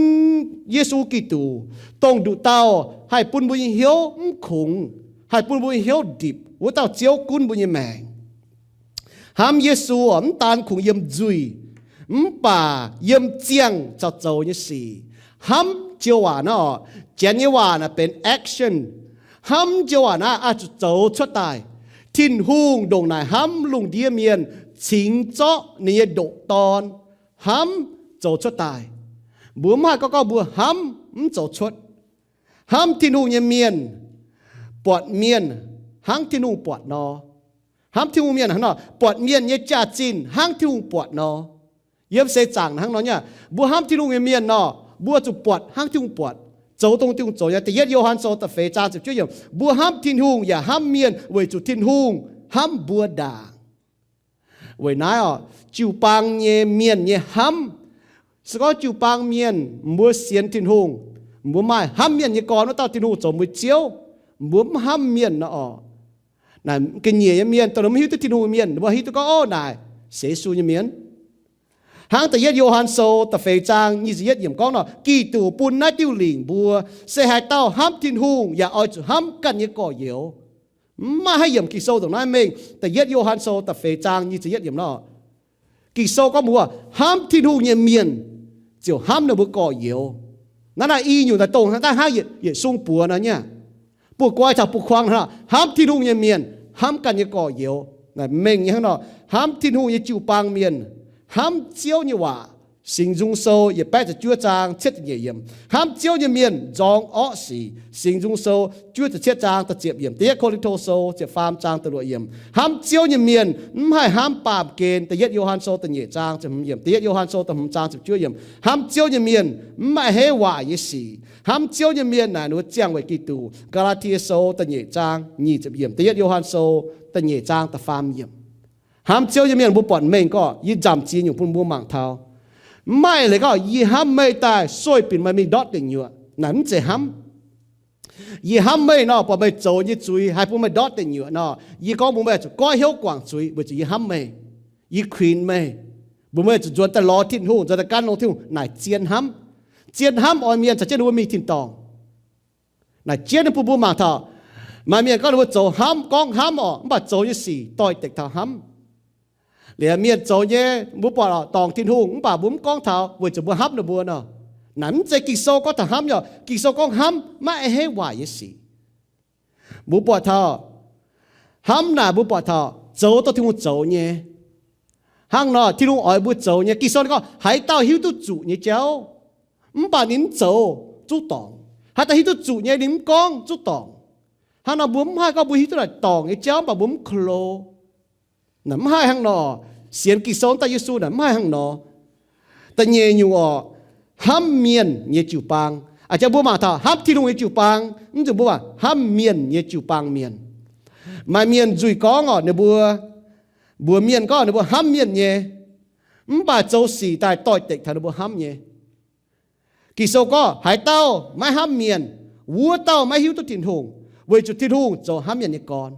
Yesu Giduc, dongh nduqc dauh haih bun mbuo nyei hnyouv mv kungx, haih bun mbuo nyei hnyouv ndipc, wuov dauh Ziouv gunv mbuo nyei maengc. Hnamv Yesu oc, mv daan kungx yiem nzuih, mv baac yiem ziangh caux zoux nyei sic. Hnamv joux waac naaiv oc, Janx nyei waac naaic benx action. Hnamv joux waac naaiv oix zuqc zoux cuotv daaih. Tin-Hungh ndongc naaic hnamv lungh ndiev mienh, cingx zorqv ninh nyei ndoqc Dorn. Hnamv zoux cuotv daaih. Mbuo mv haih gorngv gorngv mbuo hnamv mv zoux cuotv. Hnamv Tin-Hungh nyei mienh buatc mienh hnangv Tin-Hungh buatc nor. Hnamv Tin-Hungh mienh hnangv nor, buatc mienh nyei jaax-zinh hnangv Tin-Hungh buatc nor. Yiem seix zaangc hnangv nor nyei. Mbuo hnamv Tin-Hungh nyei mienh nor, mbuo zuqc buatc hnangv Tin-Hungh buatc, zoux dongh Tin-Hungh zoux nyei. Da'yietv Yo^han Sou da'feix zaang ziepc juov yiemc, mbuo hnamv Tin-Hungh yaac hnamv mienh weic zuqc Tin-Hungh hnamv mbuo ndaangc. Weic naaiv oc, jiu-baang nyei mienh nyei hnamv. Se gorngv jiu-baang mienh mbuo sienx Tin-Hungh, mbuo maaih hnamv mienh nyei gorn wuov dauh Tin-Hungh zoux mbuo Ziouv, mbuo mv hnamv mienh nor oc. Naaic ga'nyiec nyei mienh, dongh mv hiuv duqv Tin-Hungh nyei mienh, mbuo hiuv duqv gorngv, ov, naaic sienx Yesu nyei mienh. Hnangv da'yietv Yo^han Sou da'feix zaang nyic ziepc yietv yiemc gorngv nor, Giduc bun naaiv diuh lingc mbuo, se haaix dauh hnamv Tin-Hungh yaac oix zuqc hnamv ganh nyei gorx-youz. Mv maaih haaix yiemc Ging-Sou ndongc naaiv mengh. Da'yietv Yo^han Sou da'feix zaang nyic ziepc yietv yiemc nor, Ging-Sou gorngv mbuo hnamv Tin-Hungh nyei mienh ziouc hnamv ninh mbuo gorx-youz. Naaiv naaic i nyungc daaih dongh daaih hnangv yietc sung buoz nor nyei. Buoz-goix caux buoz-kuang nor, hnamv Tin-Hungh nyei mienh hnamv ganh nyei gorx-youz. Naaic mengh nyei hnangv nor, hnamv Tin-Hungh nyei jiu-baang mienh hnamv Ziouv nyei waac. Singx Nzung Sou yietc baeqv ziepc juov zaang cietv ziepc nyeic yiemc, hnamv Ziouv nyei mienh nzorng orqv sic. Singx Nzung Sou juov ziepc cietv zaang da'ziepc yiemc, da'yietv Ko^lin^to Sou ziepc faam zaang da'luoqc yiemc, hnamv Ziouv nyei mienh mv haih hnamv baamh gen. Da'yietv Yo^han Sou da'nyeic zaang ziepc hmz yiemc, da'yietv Yo^han Sou da'hmz zaang ziepc juov yiemc, hnamv Ziouv nyei mienh mv maaih heiv waac nyei sic. Hnamv Ziouv nyei mienh naaic ninh mbuo ziangh weic Giduc. Gaa^laa^tie Sou da'nyeic zaang nyic ziepc yiemc, da'yietv Yo^han Sou da'nyeic zaang da'faam yiemc. Hnamv Ziouv nyei mienh mbuo buatc mengh gorngv, yie nzamc ziex nyungc bun mbuo mangc taux. Mv maaih leiz gorngv, yie hnamv meih daaih sueih binc meih mingh ndortv deic nyuoqc. Naaic mv zeiz hnamv. Yie hnamv meih nor, buatc meih zoux nyei zuiz haih bun meih ndortv deic nyuoqc nor, yie gorngv mbuox meih zuqc goiv hnyouv guangc zuiz weic zuqc yie hnamv meih. Yie kuinx meih, mbuox meih zuqc nzuonx daaih lorz Tin-Hungh, nzuonx daaih gan longx Tin-Hungh. Naaic zien hnamv. Zien hnamv oix mienh caux jienv ninh mbuo mingh tin-dorngh. Naaic jienv ninh bun mbuo mangc taux, maaih mienh gorngv ninh mbuo zoux hnamv, gorngv hnamv orqc, mv baac zoux nyei sic doix-dekc taux hnamv. Liuz mienh zoux nyei, mbuo buatc orqc, dorngc Tin-Hungh, mv baac mbuo mv gorngv taux weic zuqc mbuo hnamv ninh mbuo nor. Naaic mv zeiz Ging-Sou gorngv taux hnamv nyei. Ging-Sou gorngv hnamv maiv a'hneiv waaic nyei sic. Mbuo buatc taux hnamv naaic, mbuo buatc taux zoux dongh Tin-Hungh zoux nyei. Hnangv nor, Tin-Hungh oix mbuo zoux nyei. Ging-Sou ninh gorngv, haaix dauh hiuv duqv zuqc nyei jauv, mv baac ninh mv zoux, zuqc dorngc. Haaix dauh hiuv duqv zuqc nyei, ninh mv gorngv, zuqc dorngc. Hnangv nor mbuo mv haih gorngv mbuo hiuv duqv naaic dorngc nyei jauv, mv baac mbuo mv klo. Naaic mv haih hnangv nor. Sienx Ging-Sou daaih Yesu naaic mv haih hnangv nor. Da'nyeic nyungc orqc, hnamv mienh nyei jiu-baang. A'jang mbuo mangc taux hnamv Tin-Hungh nyei jiu-baang, mv nzunc mbuo mangc hnamv mienh nyei jiu-baang mienh. Maaih mienh nzuih gorngv orqc, ninh mbuo, mbuox mienh gorngv ninh mbuo hnamv mienh nyei, mv baac zoux sic daaih doix-dekc taux ninh mbuo hnamv nyei. Ging-Sou gorngv, haaix dauh maiv hnamv mienh, wuov dauh maiv hiuv duqv Tin-Hungh, weic zuqc Tin-Hungh zoux hnamv mienh nyei gorn.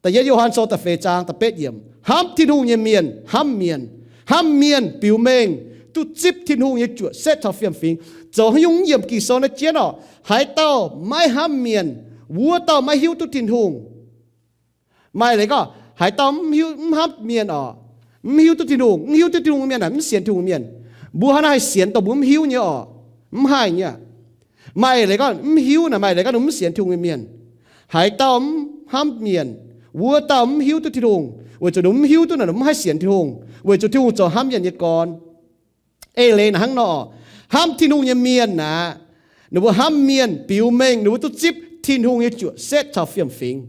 Da'yietv Yo^han Sou da'feix zaang da'betv yiemc, hnamv Tin-Hungh nyei mienh hnamv mienh. Hnamv mienh biux mengh duqv zipv Tin-Hungh nyei juoqc setv caux fiem-fingx. Zoux haaix nyungc mv yiemc Ging-Sou naaiv jienv orqc, haaix dauh maiv hnamv mienh, wuov dauh maiv hiuv duqv Tin-Hungh. Maaih leiz gorngv, haaix dauh mv hiuv, mv hnamv mienh orqc, mv hiuv duqv Tin-Hungh. Mv hiuv duqv Tin-Hungh mienh naaic mv sienx Tin-Hungh mienh. Mbuo hnangv naaiv haih sienx dongh mbuo mv hiuv nyei orqc? Mv haih nyei. Maaih leiz gorngv mv hiuv naaic, maaih leiz gorngv ninh mv sienx Tin-Hungh nyei mienh. Haaix dauh mv hnamv mienh, wuov dauh mv hiuv duqv Tin-Hungh, weic zuqc ninh mv hiuv duqv naaic ninh mv haih sienx Tin-Hungh, weic zuqc Tin-Hungh zoux hnamv mienh nyei gorn. Eix leiz naaic hnangv nor, hnamv Tin-Hungh nyei mienh aqv, ninh mbuo hnamv mienh biux mengh ninh mbuo duqv zipv Tin-Hungh nyei juoqc setv caux fiem-fingx.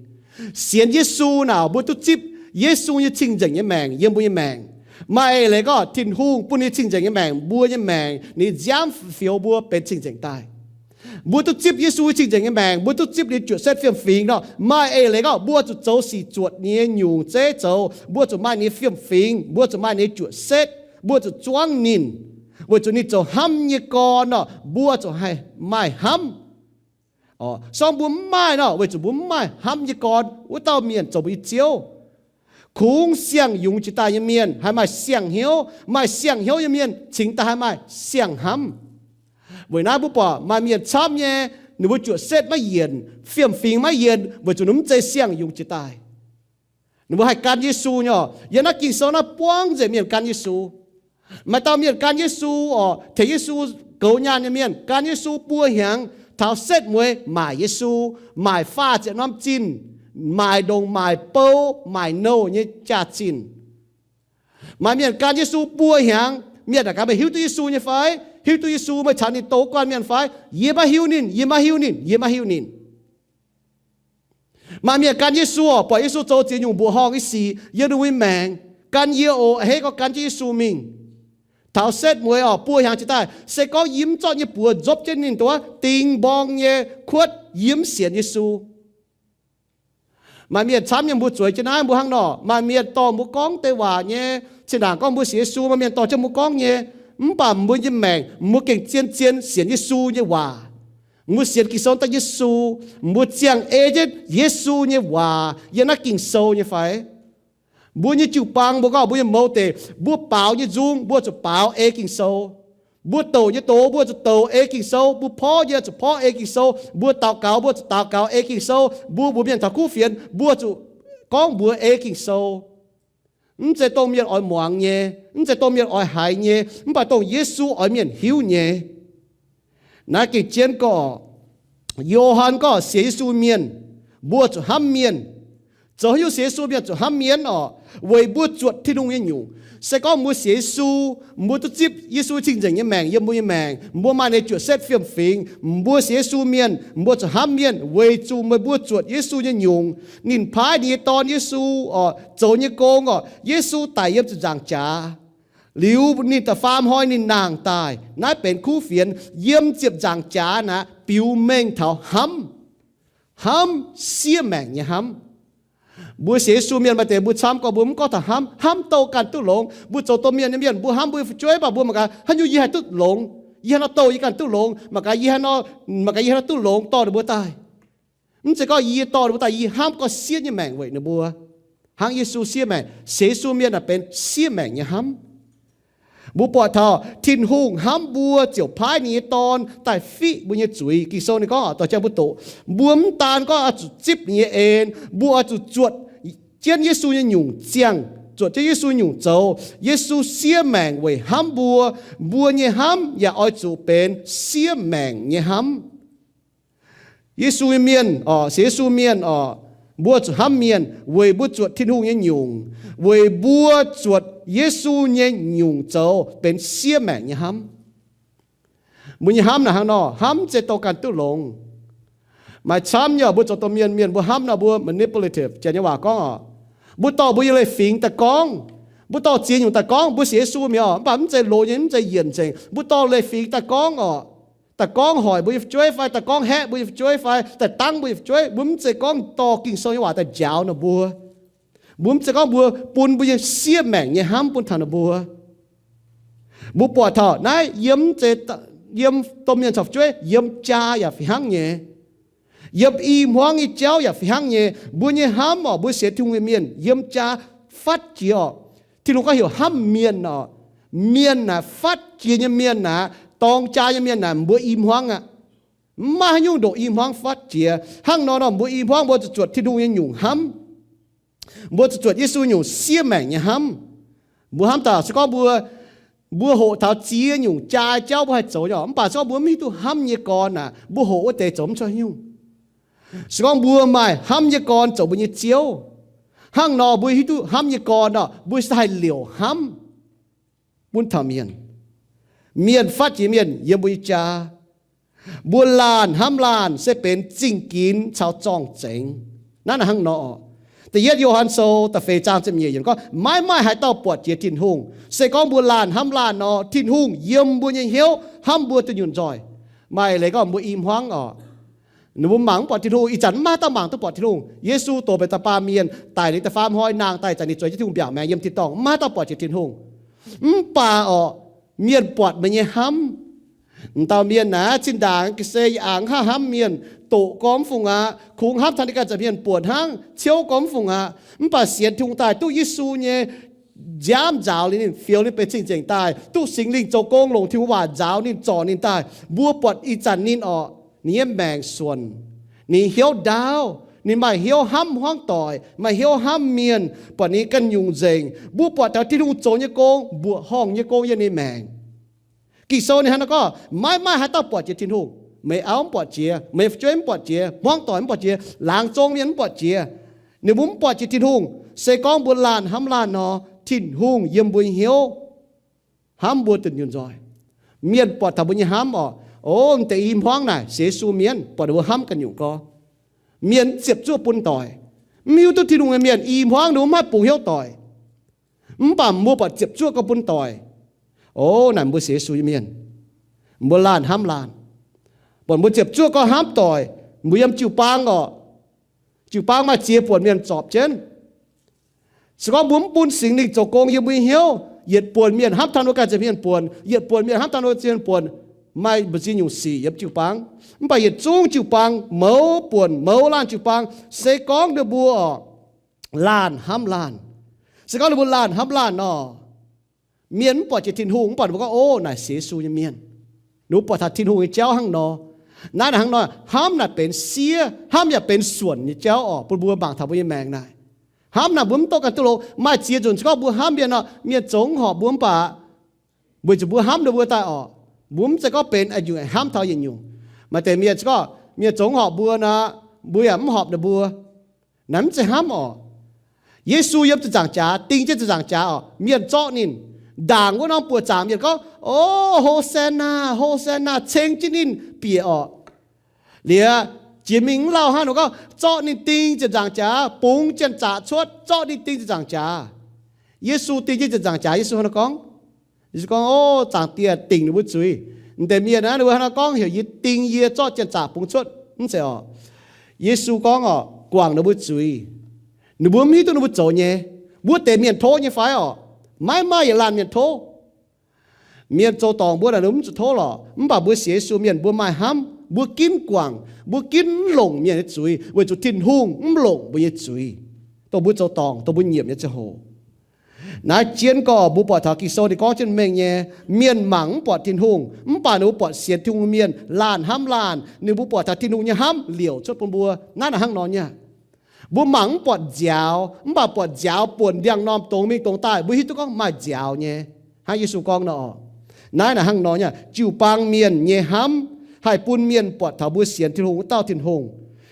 Sienx Yesu naaic mbuo duqv zipv Yesu nyei cing-nzengc nyei maengc yiem mbuo nyei maengc. Maaih eix leiz gorngv Tin-Hungh bun ninh cing-nzengc nyei maengc, mbuo nyei maengc, ninh nziaamv fioux mbuo benx cing-nzengc daaih. Mbuo duqv zipv Yesu cing-nzengc nyei maengc, mbuo duqv zipv ninh juoqc setv fiem-fingx nor, maaih eix leiz gorngv mbuo zuqc zoux sic zuotc ninh nyei nyungc zeiv zoux, mbuo zuqc maaih ninh nyei fiem-fingx, mbuo zuqc maaih ninh nyei juoqc setv, mbuo zuqc zuangv ninh, weic zuqc ninh zoux hnamv nyei gorn nor, mbuo zuqc haih maaih hnamv. Song mbuo mv maaih nor, weic zuqc mbuo mv maaih hnamv nyei gorn, wuov dauh mienh zoux mbuo nyei ziouv. Kungx siang-yungz jiex daaih nyei mienh haih maaih siang-hnyouv, maaih siang-hnyouv nyei mienh cingx daaih haih maaih siang-hnamv. Weic naaiv mbuo buatc maaih mienh camv nyei, ninh mbuo juoqc setv maiv yienc, fiem-fingx maiv yienc, weic zuqc ninh mv zeiz siang-yungz jiex daaih. Ninh mbuo haih gan Yesu nyei orqc. Yiem naaiv Ging-Sou naaiv buangv nzengc mienh gan Yesu. Maaih dauh mienh gan Yesu orqc, tengx Yesu goux nyaanh nyei mienh, gan Yesu buo hnyangx, taux setv mueiz maaic Yesu, maaic faah ziepc norm zinh, maaic ndongc maaic bou, maaic nouh nyei jaax-zinh. Maaih mienh gan Yesu buo hnyangx, mienh naaic gaax, meih hiuv duqv Yesu nyei fai? Hiuv duqv Yesu, meih caux ninh douz guanh mienh fai? Yie maiv hiuv ninh, yie maiv hiuv ninh, yie maiv hiuv ninh. Maaih mienh gan Yesu orqc, buatc Yesu zoux ziex nyungc mbuoqc horngh nyei sic yiem ninh mbuo nyei maengc, gan yie oc, a'hneiv gorngv gan jienv Yesu mingh. Taux setv mueiz orqc, buo hnyangx jiex daaih, se gorngv yie mv zorqv nyei buoz nzopv jienv ninh nduov ding mborng nyei kuotv, yie mv sienx Yesu. Maaih mienh camv nyei, mbuo zueiz jienv naaiv mbuo hnangv nor. Maaih mienh dorh mbuo gorngv deix waac nyei, zinh ndaangc gorngv mbuo sienx Yesu, maaih mienh dorh jienv mbuo gorngv nyei, mv baac mbuo nyei maengc, mbuo gengh zien-zien sienx Yesu nyei waac. Mbuo sienx Ging-Sou daaih Yesu, mbuo ziangh ei jienv Yesu nyei waac yiem naaiv Ging-Sou nyei fai? Mbuo nyei jiu-baang, mbuo gorngv mbuo nyei mouz deic, mbuo baaux nyei nzung, mbuo zuqc baaux ei Ging-Sou. Mbuo douc nyei doz, mbuo zuqc douc ei Ging-Sou. Mbuo porv nyei, zuqc porv ei Ging-Sou. Mbuo daux gaux, mbuo zuqc daux gaux ei Ging-Sou. Mbuo mbuox mienh taux kuv fienx, mbuo zuqc gorngv mbuox ei Ging-Sou. Mv zeiz dongh mienh oix muangx nyei, mv zeiz dongh mienh oix haiz nyei, mv baac dongh Yesu oix mienh hiuv nyei. Naaiv gengh jienv gorngv, Yo^han gorngv sienx Yesu mienh, mbuo zuqc hnamv mienh. Zoux haaix nyungc sienx Yesu mienh zuqc hnamv mienh orqc? Weic mbuo zuotc Tin-Hungh nyei nyungc. Se gorngv mbuo sienx Yesu, mbuo duqv zipv Yesu cing-nzengc nyei maengc yiem mbuo nyei maengc, mbuo maaih ninh juoqc setv fiem-fingx, mbuo sienx Yesu mienh, mbuo zuqc hnamv mienh weic zuqc meih mbuo zuotc Yesu nyei nyungc. Ninh paaiv ninh nyei Dorn Yesu orqc, zoux nyei gong orqc, Yesu daic yiem ziepc nzaangc jaax. Liuz ninh da'faam hnoi ninh nangh daaih, naaiv benx kuv fienx, yiem ziepc nzaangc jaax naaic biux mengh taux hnamv. Hnamv, siev maengc nyei hnamv. Mbuo sienx Yesu mienh maaih deix mbuo camv gorngv mbuo mv gorngv taux hnamv, hnamv douh ganh duqv longx. Mbuo zoux domh mienh nyei mienh, mbuo hnamv mbuo nyei fu'jueiv, mv baac mbuo mangc gaax haaix nyungc yie haih duqv longx, yie haih nor douh yie ganh duqv longx, mangc gaax yie haih nor, mangc gaax yie haih nor duqv longx dorh ninh mbuo daaih. Mv zeiz gorngv yie dorh ninh mbuo daaih, yie hnamv gorngv siev nyei maengc weic ninh mbuo. Hnangv Yesu siev maengc, sienx Yesu mienh naaic benx siev maengc nyei hnamv. Mbuo buatc taux Tin-Hungh hnamv mbuo ziouc paaiv ninh nyei Dorn daaih fiqv mbuo nyei zuiz. Ging-Sou ninh gorngv, dorh jienv mbuo doqc, mbuo mv daan gorngv oix zuqc zipv ninh nyei en, mbuo oix zuqc zuotc jienv Yesu nyei nyungc ziangh, zuotc jienv Yesu nyungc zoux. Yesu siev maengc weic hnamv mbuo, mbuo nyei hnamv yaac oix zuqc benx siev maengc nyei hnamv. Yesu nyei mienh orqc, sienx Yesu mienh orqc, mbuo zuqc hnamv mienh weic mbuo zuotc Tin-Hungh nyei nyungc, weic mbuo zuotc Yesu nyei nyungc zoux benx siev maengc nyei hnamv. Mbuo nyei hnamv naaic hnangv nor, hnamv mv zeiz dongh ganh duqv longx. Maaih camv nyei mbuo zoux domh mienh, mienh mbuo hnamv nor mbuo manipulative, janx nyei waac gorngv oc. Mbuo dorh mbuo nyei leiz-fingx daaih gorngv, mbuo dorh ziex nyungc daaih gorngv, mbuo sienx Yesu mi'aqv, mv baac mv zeiz loz nyei, mv zeiz yienc nzengc. Mbuo dorh leiz-fingx daaih gorngv oc, daaih gorngv hoic mbuo nyei fu'jueiv fai daaih gorngv haeqv mbuo nyei fu'jueiv fai daaih dangv mbuo nyei fu'jueiv, mbuo mv zeiz gorngv dorh Ging-Sou nyei waac daaih njaaux ninh mbuo. Mbuo mv zeiz gorngv mbuo bun mbuo nyei siev maengc nyei hnamv bun taux ninh mbuo. Mbuo buatc taux naaiv yiem, yiem domh mienh caux fu'jueiv, yiem jaa yaac fih hnangv nyei. Yiem i hmuangv nyei jauv yaac fih hnangv nyei. Mbuo nyei hnamv oc, mbuo sienx Tin-Hungh nyei mienh yiem jaa fatv jiex oc. Tin-Hungh gorngv heuc hnamv mienh oc. Mienh naaic, fatv jiex nyei mienh naaic, dorng jaa nyei mienh naaic, mbuo i hmuangv aqv. Mv maaih haaix nyungc ndoqc i hmuangv fatv jiex. Hnangv nor nor, mbuo i hmuangv mbuo zuqc zuotc Tin-Hungh nyei nyungc hnamv. Mbuo zuqc zuotc Yesu nyungc siev maengc nyei hnamv. Mbuo hnamv daaih se gorngv mbuo, mbuo hoqc taux ziex nyungc jaa jauv mbuo haih zoux nyei oc, mv baac se gorngv mbuo mv hiuv duqv hnamv nyei gorn naaic, mbuo hoqc wuov deix zoux mv cuotv nyungc. Se gorngv mbuo maaih hnamv nyei gorn zoux mbuo nyei Ziouv, hnangv nor mbuo hiuv duqv hnamv nyei gorn nor, mbuo se haih liouc hnamv bun taux mienh. Mienh fatv jiex mienh yiem mbuo nyei jaa. Mbuo laanh hnamv laanh se benx zingh ginx caux zorng-zengx. Naaiv naaic hnangv nor oc. Da'yietv Yo^han Sou da'feix zaang ziepc nyeic yiemc gorngv, maiv maaih haaix dauh buatc jiex Tin-Hungh. Se gorngv mbuo laanh hnamv laanh nor, Tin-Hungh yiem mbuo nyei hnyouv hnamv mbuo dunh yunh nzoih. Maaih leiz gorngv mbuo i hmuangv oc, ninh mbuo mangc mv buatc Tin-Hungh, ih zanc mv maaih haaix dauh mangc duqv buatc Tin-Hungh. Yesu doqc mbenc da'faam mienh, daic liuz da'faam hnoi, nangh daaih, ih zanc ninh zueiz jienv Tin-Hungh mbiaauc maengx yiem tin-dorngh, mv maaih haaix dauh buatc jiex Tin-Hungh. Mv baac oc, mienh buatc meih nyei hnamv. M'dauh mienh naaic, zinh ndaangc ga'sie yaac hnangv hnamv mienh, doqc gorngv mv fungc aqv, kungx hnamv taux ninh ganh zanc mienh buonc hnangv, ciouv gorngv mv fungc aqv. Mv baac sienx Tin-Hungh daaih, duqv Yesu nyei nziaamv nzaaux liuz ninh, fioux ninh benx cing-nzengc daaih, duqv Singx Lingh zoux gong longc Tin-Hungh waac nzaaux ninh, zorc ninh daaih, mbuo buatc ih zanc ninh oc, ninh nyei maengc suonc, ninh hnyouv ndaauv, ninh maaih hnyouv hnamv hmuangv doic, maaih hnyouv hnamv mienh, buatc ninh ganh nyungc nzengc. Mbuo buatc taux Tin-Hungh zoux nyei gong, mbuoqc horngh nyei gong yiem ninh maengc. Ging-Sou ninh hnangv naaiv gorngv, maiv maaih haaix dauh buatc jiex Tin-Hungh. Meih auv mv buatc jiex, meih fu'jueiv mv buatc jiex, hmuangv doic mv buatc jiex, laangz zong mienh mv buatc jiex. Ninh mbuo mv buatc jiex Tin-Hungh. Se gorngv mbuo laanh hnamv laanh nor, Tin-Hungh yiem mbuo nyei hnyouv hnamv mbuo dunh yunh nzoih. Mienh buatc taux mbuo nyei hnamv oc, o, m'deix i hmuangv naaic sienx Yesu mienh, buatc ninh mbuo hnamv ganh nyungc gorx. Mienh mv ziepc zuoqv bun doic. Mv hiuv duqv Tin-Hungh nyei mienh i hmuangv ninh mbuo mv haih bungx hnyouv doic. Mv baac mbuo buatc ziepc zuoqv gau bun doic. O, naaic mbuo sienx Yesu nyei mienh, mbuo laanh hnamv laanh, buatc mbuo ziepc zuoqv gau hnamv doic. Mbuo yiem jiu-baang oc, jiu-baang maaih ziex buonc mienh zorpc jienv. Se gorngv mbuo mv bun Singx Lingh zoux gong yiem mbuo nyei hnyouv, yietc buonc mienh hnamv taux mbuo ganh zanc mienh buonc, yietc buonc mienh hnamv taux mbuo ganh zanc mienh buonc, maaih mbu'ziex nyungc sic yiem jiu-baang. Mv baac yietc zungv jiu-baang, mouz buonc mouz laanh jiu-baang, se gorngv ninh mbuo oc, laanh hnamv laanh. Se gorngv ninh mbuo laanh hnamv laanh nor, mienh mv buatc jiex Tin-Hungh, mv baac ninh mbuo gorngv, o, naaic sienx Yesu nyei mienh. Ninh mbuo buatc taux Tin-Hungh nyei jauv hnangv nor. Naaiv naaic hnangv nor, hnamv naaic benx siev, hnamv yaac benx suonc nyei jauv oc, bun mbuo mangc taux mbuo nyei maengc naaic. Hnamv naaic mbuo mv duqv ganh duqv longx. Maaih ziex nzunc se gorngv mbuo hnamv mienh nor, mienh zoux mv horpc mbuo mv baac weic zuqc mbuo hnamv ninh mbuo daaih oc, mbuo mv zeiz gorngv benx a'nyungc hnamv taux yietc nyungc. Maaih deix mienh se gorngv mienh zoux mv horpc mbuo nor, mbuo yaac mv horpc ninh mbuo. Naaiv mv zeiz hnamv oc. Yesu yiem ziepc nzaangc jaax, ding jienv ziepc nzaangc jaax oc, mienh zorqv ninh. Ndaangc wuov norm buoqc zaangc mienh gorngv, o, Hosanna, Hosanna, ceng jienv ninh bieqc oc. Liuz jiex mingh mv lauh hnangv, ninh gorngv zorqv ninh ding ziepc nzaangc jaax, bungx janx-zaqc cuotv, zorqv ninh ding ziepc nzaangc jaax. Yesu ding jienv ziepc nzaangc jaax, Yesu hnangv naaiv gorngv, Yesu gorngv, o, Zaangc Diex, dingc ninh mbuo zuiz. M'deix mienh naaiv, ninh mbuo hnangv naaiv gorngv heuc yie ding yie zorqv janx-zaqc bungx cuotv, mv zeiz oc. Yesu gorngv oc, guangc ninh mbuo zuiz. Ninh mbuo mv hiuv duqv ninh mbuo zoux nyei. Wuov deix mienh tov nyei fai oc? Maiv maaih yietc laanh mienh tov. Mienh zoux dorngc mbuo naaic, ninh mbuo mv zuqc tov lorqc. Mv baac mbuo sienx Yesu mienh, mbuo maaih hnamv, mbuo ginv guangc, mbuo ginv mv longc mienh nyei zuiz, weic zuqc Tin-Hungh mv longc mbuo nyei zuiz, dongh mbuo zoux dorngc, dongh mbuo nyiemc nyei ziangh hoc. Naaiv jienv gorx mbuo buatc taux Ging-Sou ninh gorngv jienv mengh nyei, mienh mangc mv buatc Tin-Hungh, mv baac ninh mbuo buatc sienx Tin-Hungh mienh laanh hnamv laanh, ninh mbuo buatc taux Tin-Hungh nyei hnamv liouc cuotv bun mbuo. Naaiv naaic hnangv nor nyei. Mbuo mangc mv buatc nziaaux, mv baac buatc nziaaux buonc ndiangx-normh dongz mingh dongz daaih, mbuo hiuv duqv gorngv maaih nziaaux nyei. Hnangv Yesu gorngv nor, naaiv naaic hnangv nor nyei, jiu-baang mienh nyei hnamv haih bun mienh buatc taux mbuo sienx Tin-Hungh wuov dauh Tin-Hungh.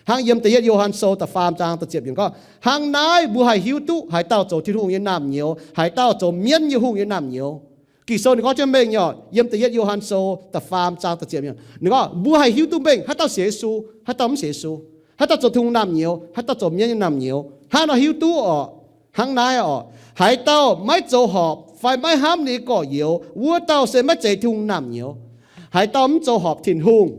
Hnangv yiem da'yietv Yo^han Sou da'faam zaang da'ziepc yiemc gorngv, hnangv naaiv mbuo haih hiuv duqv haaix dauh zoux Tin-Hungh nyei naamh nyouz, haaix dauh zoux mienv nyei hungh nyei naamh nyouz. Ging-Sou ninh gorngv jienv mengh nyei orqc, yiem da'yietv Yo^han Sou da'faam zaang da'ziepc yiemc, ninh gorngv mbuo haih hiuv duqv mengh haaix dauh sienx Yesu, haaix dauh mv sienx Yesu, haaix dauh zoux Tin-Hungh naamh nyouz, haaix dauh zoux mienv nyei naamh nyouz. Hnangv nor hiuv duqv orqc, hnangv naaiv orqc, haaix dauh maiv zoux horpc fai maiv hnamv ninh nyei gorx-youz, wuov dauh se maiv zeiz Tin-Hungh naamh nyouz. Haaix dauh mv zoux horpc Tin-Hungh,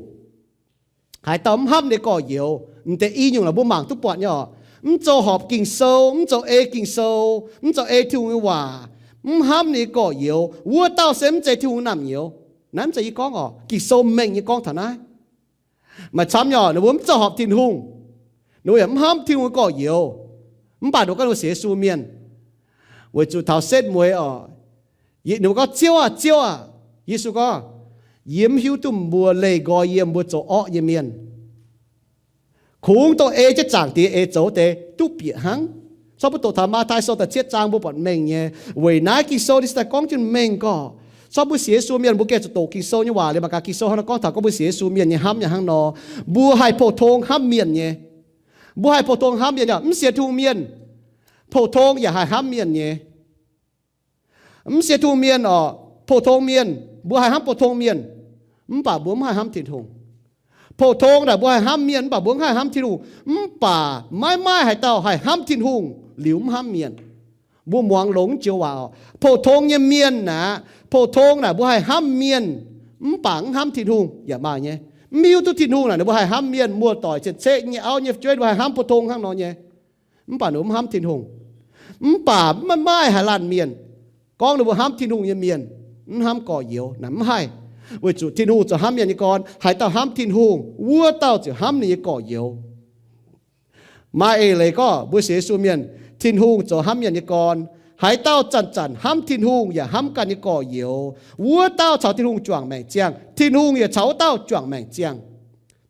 haaix dauh mv hnamv ninh nyei gorx-youz, m'deix i nyungc naaic mbuo mangc duqv buatc nyei orqc. Mv zoux horpc Ging-Sou, mv zoux ei Ging-Sou, mv zoux ei Tin-Hungh nyei waac, mv hnamv ninh nyei gorx-youz, wuov dauh se mv zeiz Tin-Hungh naamh nyouz. Naaiv mv zeiz yie gorngv orqc, Ging-Sou mengh nyei gorngv taux naaiv. Maaih camv nyei orqc, ninh mbuo mv zoux horpc Tin-Hungh, ninh mbuo yaac mv hnamv Tin-Hungh nyei gorx-youz, mv baac ninh mbuo gorngv ninh mbuo sienx Yesu mienh. Weic zuqc taux setv mueiz orqc, ninh mbuo gorngv, Ziouv aah! Ziouv aah! Yesu gorngv, Yie mv hiuv duqv mbuo leih nqoi yiem mbuo zoux orqv nyei mienh. Kungx dongh ei jienv Zaangc Diex eix zoux deix duqv bieqc hnangv. Corc mbuo doqc taux Matv^taai Sou da'cietv zaang mbuo buatc mengh nyei. Weic naaiv Ging-Sou ninh se daaih gorngv jienv mengh gorngv, corc mbuo sienx Yesu mienh mbuo gengh zuqc doqc Ging-Sou nyei waac liuz mangc gaax Ging-Sou hnangv nor gorngv taux gorngv mbuo sienx Yesu mienh nyei hnamv yaac hnangv nor. Mbuo haih pou-tong hnamv mienh nyei. Mbuo haih pou-tong hnamv mienh, mv sienx Tin-Hungh mienh, pou-tong yaac haih hnamv mienh nyei. Mv sienx Tin-Hungh mienh orqc, pou-tong mienh, mbuo haih hnamv pou-tong mienh, mv baac mbuo mv haih hnamv Tin-Hungh. Pou-tong naaic mbuo haih hnamv mienh, mv baac mbuo mv haih hnamv Tin-Hungh. Mv baac maiv maaih haaix dauh haih hnamv Tin-Hungh liuz mv hnamv mienh. Mbuo muangx longx joux waac orqc, pou-tong nyei mienh aqv, pou-tong naaic mbuo haih hnamv mienh, mv baac mv hnamv Tin-Hungh yaac maaih nyei. Mv hiuv duqv Tin-Hungh naaic ninh mbuo haih hnamv mienh, muoz-doic, cien-ceqv, nyei auv nyei fu'jueiv ninh mbuo haih hnamv pou-tong hnangv nor nyei. Mv baac ninh mbuo mv hnamv Tin-Hungh. Mv baac maiv maaih haaix laanh mienh gorngv ninh mbuo hnamv Tin-Hungh nyei mienh mv hnamv gorx-youz naaic, mv haih. Weic zuqc Tin-Hungh zoux hnamv mienh nyei gorn, haaix dauh hnamv Tin-Hungh, wuov dauh ziouc hnamv ninh nyei gorx-youz. Maaih eix leiz gorngv mbuo sienx Yesu mienh, Tin-Hungh zoux hnamv mienh nyei gorn. Haaix dauh zanc-zanc hnamv Tin-Hungh yaac hnamv ganh nyei gorx-youz, wuov dauh caux Tin-Hungh juangc maengc ziangh, Tin-Hungh yaac caux wuov dauh juangc maengc ziangh.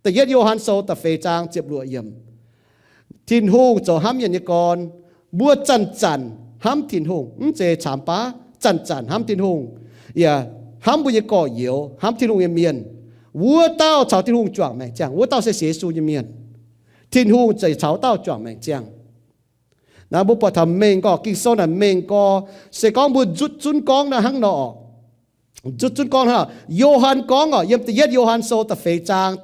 Da'yietv Yo^han Sou da'feix zaang ziepc luoqc yiemc. Tin-Hungh zoux hnamv mienh nyei gorn. Mbuo zanc-zanc hnamv Tin-Hungh, mv zeiz caamx baav, zanc-zanc hnamv Tin-Hungh, yaac hnamv mbuo nyei gorx-youz, hnamv Tin-Hungh nyei mienh, wuov dauh caux Tin-Hungh juangc maengc ziangh, wuov dauh se sienx Yesu nyei mienh. Tin-Hungh ziouc caux wuov dauh juangc maengc ziangh. Naaiv mbuo buatc taux mengh gorx, Ging-Sou naaic mengh gorx, se gorngv mbuo nzutv zunv gorngv naaiv hnangv nor. Nzutv zunv gorngv hnangv, Yo^han gorngv orqc, yiem da'yietv Yo^han Sou da'feix zaang,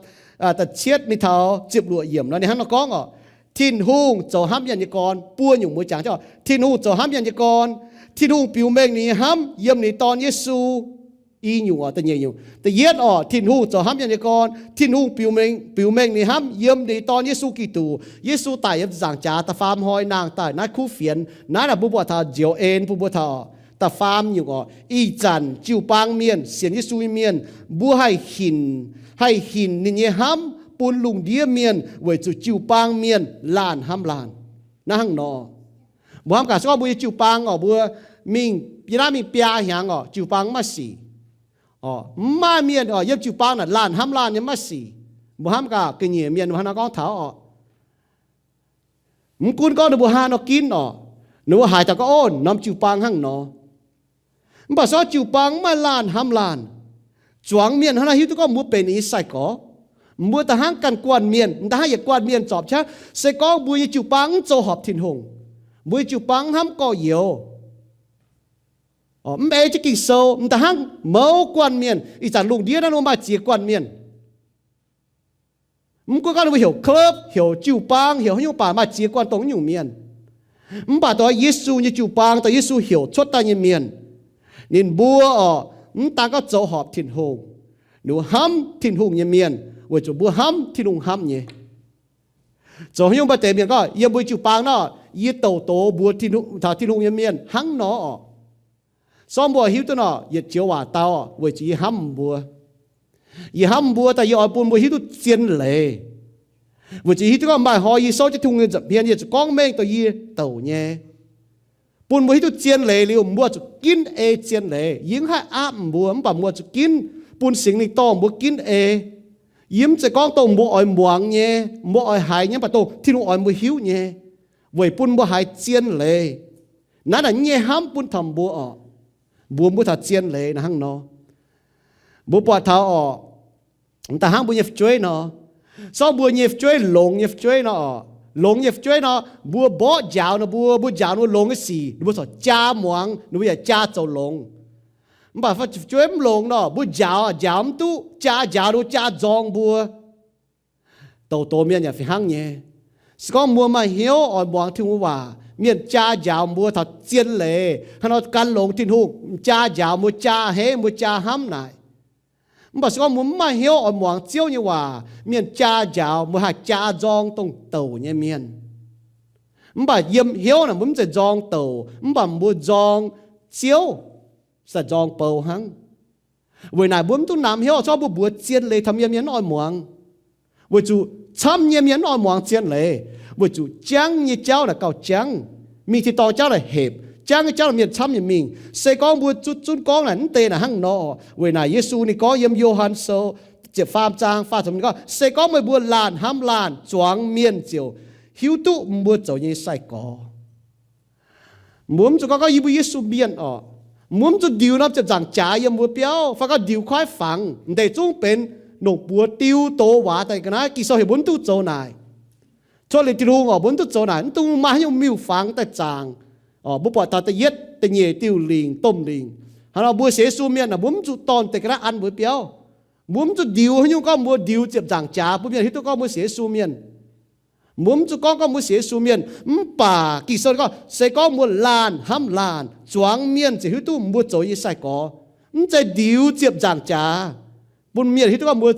da'cietv mingh taux ziepc luoqc yiemc nor ninh hnangv nor gorngv orqc, Tin-Hungh zoux hnamv mienh nyei gorn. Buo nyungc mbuo jangx, Tin-Hungh zoux hnamv mienh nyei gorn. Tin-Hungh biux mengh ninh nyei hnamv yiem ninh nyei Dorn Yesu. I nyungc orqc, da'nyeic nyungc. Da'yietv orqc, Tin-Hungh zoux hnamv mienh nyei gorn. Tin-Hungh biux mengh, biux mengh ninh hnamv yiem ninh nyei Dorn Yesu Giduc. Yesu daic yiem ziepc nzaangc jaax da'faam hnoi nangh daaih naaiv kuv fienx. Naaiv naaic mbuo buatc taux njoux en bun mbuo taux da'faam nyungc orqc, ih zanc jiu-baang mienh, sienx Yesu nyei mienh, mbuo haih hinc, haih hinc ninh nyei hnamv bun lungh ndiev mienh weic zuqc jiu-baang mienh laanh hnamv laanh. Naaiv hnangv nor, mbuo hnamv gaax se gorngv mbuo nyei jiu-baang orqc, mbuo mingh, yie naaiv mingh biaa hnyangx orqc, jiu-baang maiv sic. Orqc, mv maaih mienh orqc yiem jiu-baang naaic laanh hnamv laanh nyei maiv sic. Mbuo hnamv gaax ga'nyiec mienh mbuo hnangv naaiv gorngv taux orqc, mv gunv gorngv ninh mbuo haaix nor ginv orqc, ninh mbuo haiz taux gorngv, ov, norm jiu-baang hnangv nor. Mv baac se gorngv jiu-baang mv maaih laanh hnamv laanh, zuangx mienh hnangv naaiv hiuv duqv gorngv mbuo benx ninh nyei sai-gorx. Mbuo da'hnangv ganh guanh mienh, m'daaih hnangv yietc guanh mienh zorpc qaqv. Se gorngv mbuo nyei jiu-baang mv zoux horpc Tin-Hungh, mbuo nyei jiu-baang mv hnamv gorx-youz, mv ei jienv Ging-Sou, m'daaih hnangv mouz guanh mienh. Ih zanc lungh ndiev naaiv ninh mbuo maaih ziex guanh mienh. Mv gunv gorngv ninh mbuo heuc club, heuc jiu-baang, heuc haaix nyungc, baac maaih ziex guanh dongh nyungc mienh. Mv baac dongh Yesu nyei jiu-baang, dongh Yesu heuc cuotv daaih nyei mienh, ninh mbuo orqc, mv daan gorngv zoux horpc Tin-Hungh, ninh mbuo hnamv Tin-Hungh nyei mienh weic zuqc mbuo hnamv Tin-Hungh hnamv nyei. Zoux haaix nyungc mbuo deix mienh gorngv, yiem mbuo jiu-baang nor, yie douc doz mbuox taux Tin-Hungh nyei mienh hnangv nor orqc. Sorng mbuo hiuv duqv nor, yietc joux waac dau, weic zuqc yie hnamv mbuo. Yie hnamv mbuo daaih yie oix bun mbuo hiuv duqv zien leiz. Weic zuqc hiuv duqv gorngv maaih hnoi yie souv jienv Tin-Hungh nyei nza'hmien, yie zuqc gorngv mengh dongh yie douc nyei, bun mbuo hiuv duqv zien leiz liuz, mbuo zuqc ginv ei zien leiz. Yie mv haih aapv mbuo, mv baac mbuo zuqc ginv, bun Singx Lingh dorh mbuo ginv ei. Yie mv zeiz gorngv dongh mbuo oix muangx nyei, mbuo oix haiz nyei, mv baac dongh Tin-Hungh oix mbuo hiuv nyei, weic bun mbuo haiz zien leiz. Naaiv naaic nyei hnamv bun taux mbuo orqc, mbuox mbuo taux zien leiz naaiv hnangv nor. Mbuo buatc taux orqc, da'hnangv mbuo nyei fu'jueiv nor, Sorng mbuo nyei fu'jueiv, longx nyei fu'jueiv nor, longx nyei fu'jueiv nor, mbuo mborqv njaaux ninh mbuo, mbuo njaaux ninh mbuo longx nyei sic, ninh mbuo corc jaa muangx, ninh mbuo yaac jaa zoux longx. Mv baac fu'jueiv mv longx nor, mbuo njaaux, njaaux mv duqv, jaa njaaux ninh mbuo, jaa nzorng mbuo. Douc doz mienh yaac fih hnangv nyei. Se gorngv mbuo maaih hnyouv oix muangx Tin-Hungh waac, mienh jaa njaaux mbuo taux zien leiz, hnangv nor gan longx Tin-Hungh, jaa njaaux mbuo, jaa heiv mbuo, jaa hnamv naaic. Mv baac se gorngv mbuo mv maaih hnyouv oix muangx Ziouv nyei waac, mienh jaa njaaux mbuo haih jaa nzorng dongh douc nyei mienh. Mv baac yiem hnyouv naaic mbuo mv zeiz nzorng douc, mv baac mbuo nzorng Ziouv, se nzorng bou hnangv. Weic naaic mbuo mv duqv namx hnyouv, se gorngv mbuo mbuox zien leiz taux mienh, mienh mv oix muangx. Weic zuqc camv nyei mienh mv oix muangx zien leiz, weic zuqc jangv nyei jauv naaic gauh jangv, mingh tin-dorngh jauv naaic hepc, jangv nyei jauv naaic mienh camv nyei mingh. Se gorngv mbuo zutv zunv gorngv naaic mv deix naaic hnangv nor, weic naaic Yesu ninh gorngv yiem Yo^han Sou ziepc faam zaang faah ziepc gorngv, se gorngv meih mbuo laanh hnamv laanh, zuangx mienh ziouc hiuv duqv mbuo zoux nyei sai-gorx. Mbuo mv zuqc gorngv, gorngv yie mbuo Yesu mienh orqc, mbuo mv zuqc ndiux norm ziepc nzaangc jaax yiem mbuo biauv, fai gorngv ndiux kuaaiv fangx, ndeic zungv benx nongc buoz diu doz waac daaih ga'naaiv. Ging-Sou heuc mbuo mv duqv zoux naaic. Cuotv liuz Tin-Hungh orqc, mbuo mv duqv zoux naaic, mv dungx maaih haaix nyungc miuc fangx daaih zaangc. Orqc, mbuo buatc taux da'yietv, da'nyeic diuh lingc, domh lingc. Hnangv nor mbuo sienx Yesu mienh aah, mbuo mv zuqc dorh deix ga'naaiv an mbuo biauv. Mbuo mv zuqc ndiux haaix nyungc, gorngv mbuo ndiux ziepc nzaangc jaax bun mienh hiuv duqv gorngv mbuo sienx Yesu mienh. Mbuo mv zuqc gorngv, gorngv mbuo sienx Yesu mienh, mv baac Ging-Sou ninh gorngv, se gorngv mbuo laanh hnamv laanh, zuangx mienh ziouc hiuv duqv mbuo zoux nyei sai-gorx. Mv zeiz ndiux ziepc nzaangc jaax bun mienh hiuv duqv gorngv mbuo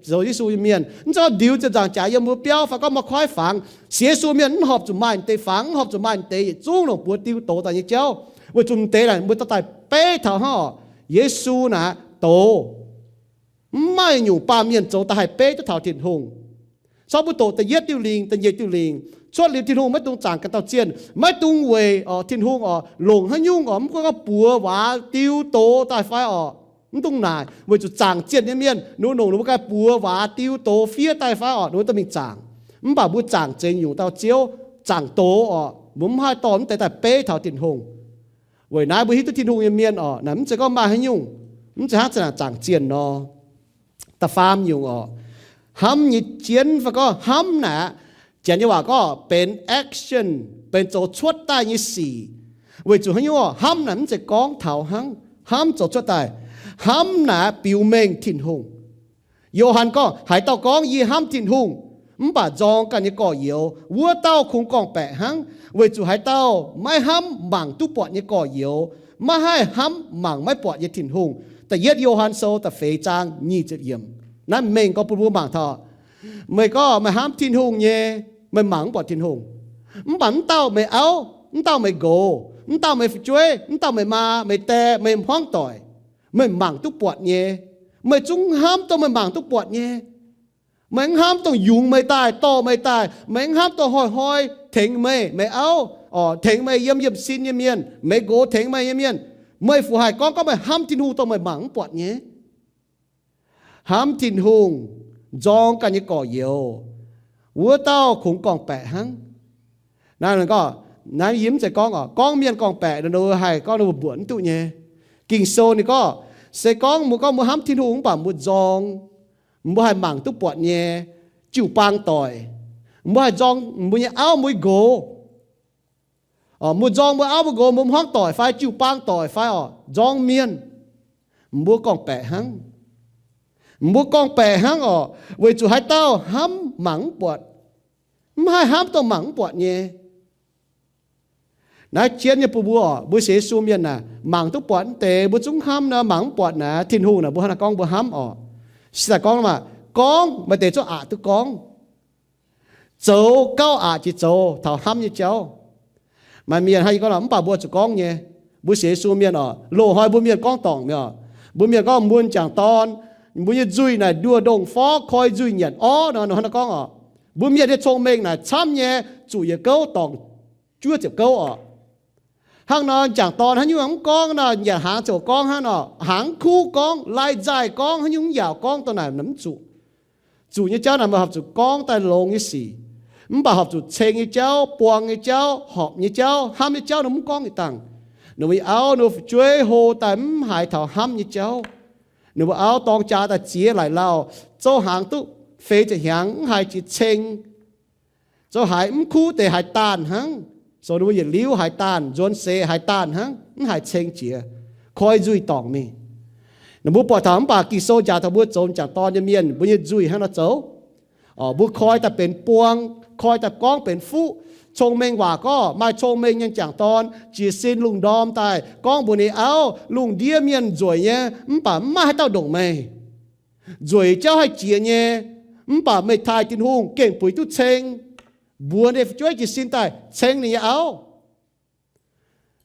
zoux Yesu nyei mienh. Mv zeiz gorngv ndiux ziepc nzaangc jaax yiem mbuo biauv fai gorngv maaih kuaaiv fangx. Sienx Yesu mienh mv horpc zuqc maaih deix fangx, mv horpc zuqc maaih deix yietc zungv nongc buoz diu doz daaih nyei jauv, weic zuqc deix naaic mbuo dorh daaih beiv taux hnangv orqc, Yesu naaic doz. Mv maaih nyungc baamh mienh zoux daaih haih beiv duqv taux Tin-Hungh. Sorng mbuo doqc da'yietv diuh lingc, da'nyeic diuh lingc, cuotv liuz Tin-Hungh maiv dungx zaangc ganh dauh zienh, maiv dungx weic orqc Tin-Hungh orqc longc haaix nyungc orqc, mv gunv gorngv buoz waac diu doz daaih fai orqc, mv dungx naaic, weic zuqc zaangc zienh nyei mienh ninh mbuo nongc ninh mbuo ganh buoz waac diu doz fiev daaih fai orqc, ninh mbuo dorh mingh zaangc. Mv baac mbuo zaangc zeix nyungc dauh Ziouv, zaangc doz orqc, mbuo mv haih dorh mv deix daaih beiv taux Tin-Hungh. Weic naaiv mbuo hiuv duqv Tin-Hungh nyei mienh orqc, naaic mv zeiz gorngv maaih haaix nyungc, mv zeiz hnangv zinh ndaangc zaangc zienh nor. Da'faam nyungc orqc, hnamv nyei jienv fai gorngv hnamv naaic, Janx nyei waac gorngv benx action, benx zoux cuotv daaih nyei sic. Weic zuqc haaix nyungc orqc, hnamv naaic mv zeiz gorngv taux hnangv, hnamv zoux cuotv daaih. Hnamv naaic biux mengh Tin-Hungh. Yo^han gorngv, haaix dauh gorngv, yie hnamv Tin-Hungh, mv baac nzorng ganh nyei gorx-youz, wuov dauh kungx gorngv-baeqc hnangv, weic zuqc haaix dauh maiv hnamv mangc duqv buatc nyei gorx-youz, maiv haih hnamv mangc maiv buatc nyei Tin-Hungh. Da'yietv Yo^han Sou da'feix zaang nyic ziepc yiemc. Naaiv mengh gorngv bun mbuo mangc taux, meih gorngv meih hnamv Tin-Hungh nyei, meih mangc mv buatc Tin-Hungh. Mv baac mv dauh meih auv, mv dauh meih nqox, mv dauh meih fu'jueiv, mv dauh meih maa, meih die, meih hmuangv doic, meih mangc duqv buatc nyei, meih zungv hnamv dongh meih mangc duqv buatc nyei. Meih mv hnamv dongh yungz meih daaih, dorh meih daaih. Meih mv hnamv dongh hnoi-hnoi tengx meih, meih auv, orqc, tengx meih yiem yiemh sin nyei mienh, meih nqox tengx meih nyei mienh. Meih fu haih gorngv, gorngv meih hnamv Tin-Hungh dongh meih mangc mv buatc nyei? Hnamv Tin-Hungh, nzorng ganh nyei gorx-youz, wuov dauh kungx gorngv-baeqc hnangv. Naaiv gorngv, naaiv yie mv zeiz gorngv orqc, gorngv mienh gorngv-baeqc nor, haih gorngv ninh mbuo mbuoqc mv duqv nyei. Ging-Sou ninh gorngv, se gorngv mbuo gorngv mbuo hnamv Tin-Hungh mv baac mbuo nzorng, mbuo haih mangc duqv buatc nyei jiu-baang doic, mbuo haih nzorng mbuo nyei auv mbuo nyei nqox. Orqc, mbuo nzorng mbuo auv mbuo nqox, mbuo hmuangv doic fai jiu-baang doic fai orqc, nzorng mienh, mbuo gorngv-baeqc hnangv. Mbuo gorngv-baeqc hnangv orqc, weic zuqc haaix dauh hnamv mangc mv buatc, mv haih hnamv dongh mangc mv buatc nyei. Naaiv jienv nyei bun mbuo orqc, mbuo sienx Yesu mienh naaic, mangc duqv buatc mv deix mbuo zungv hnamv nor, mangc mv buatc naaic, Tin-Hungh naaic mbuo hnangv naaiv gorngv mbuo hnamv orqc. Se daaih gorngv, maaih deix zungv aqc duqv gorngv, zoux gauh aqc jiex zoux taux hnamv nyei jauv. Maaih mienh hnangv yie gorngv nor, mv baac mbuo zuqc gorngv nyei. Mbuo sienx Yesu mienh orqc, loz-hnoi mbuo mienh gorngv dorngc mi'aqv. Mbuo mienh gorngv mbuo m'jangc dorn, mbuo nyei nzuih naaic nduoh ndongh forv koi nzuih nyanc orv nor, hnangv naaiv gorngv orqc. Mbuo mienh nyei cong-mengh naaic camv nyei, zuqc yietc gouv dorngc juov ziepc gouv orqc. Hnangv nor m'jangc dorn haaix nyungc mv gorngv nor, nyanc hnaangx ziouc gorngv hnangv nor, hnaangx kuv gorngv, lai nzaaih gorngv, haaix nyungc mv yaauc gorngv dongh naaic mv zuqc. Zuqc nyei jauv naaic meih horpc zuqc gorngv daaih longx nyei sic. Mv baac horpc zuqc ceng nyei jauv, buang nyei jauv, horpc nyei jauv, hnamv nyei jauv ninh mv gorngv yietc dangh. Ninh mbuo auv ninh mbuo fu'jueiv hlo daaih mv haiz taux hnamv nyei jauv. Ninh mbuo auv dorng jaax daaih ziex laaic lauh, zouv hnaangx duqv feix ziepc hnyangx mv haih jiex ceng. Zoux haiz mv kuv deix haaix daanh hnangv. Zoux ninh mbuo yietc liuz haaix daanh, nzuonx seix haaix daanh hnangv, mv haih ceng jiex, koi nzuih dorngc mingh. Ninh mbuo buatc taux mv baac Ging-Sou jaax taux mbuo zoux m'jangc dorn nyei mienh, mbuo nyei nzuih hnangv nor zoux. Mbuo koi daaih benx buang, koi daaih gorngv benx fuqv. Cong-mengh waac gorngv maaih cong-mengh nyei m'jangc dorn jiez sin lungh ndorm daaih gorngv mbuox ninh auv, lungh ndiev mienh nzueic nyei, mv baac mv maaih haaix dauh ndongc meih. Nzueic jauv haih jiex nyei, mv baac meih taaih Tin-Hungh gengh buix duqv ceng, mbuox ninh fu'jueiv jiez sin daaih ceng ninh nyei auv.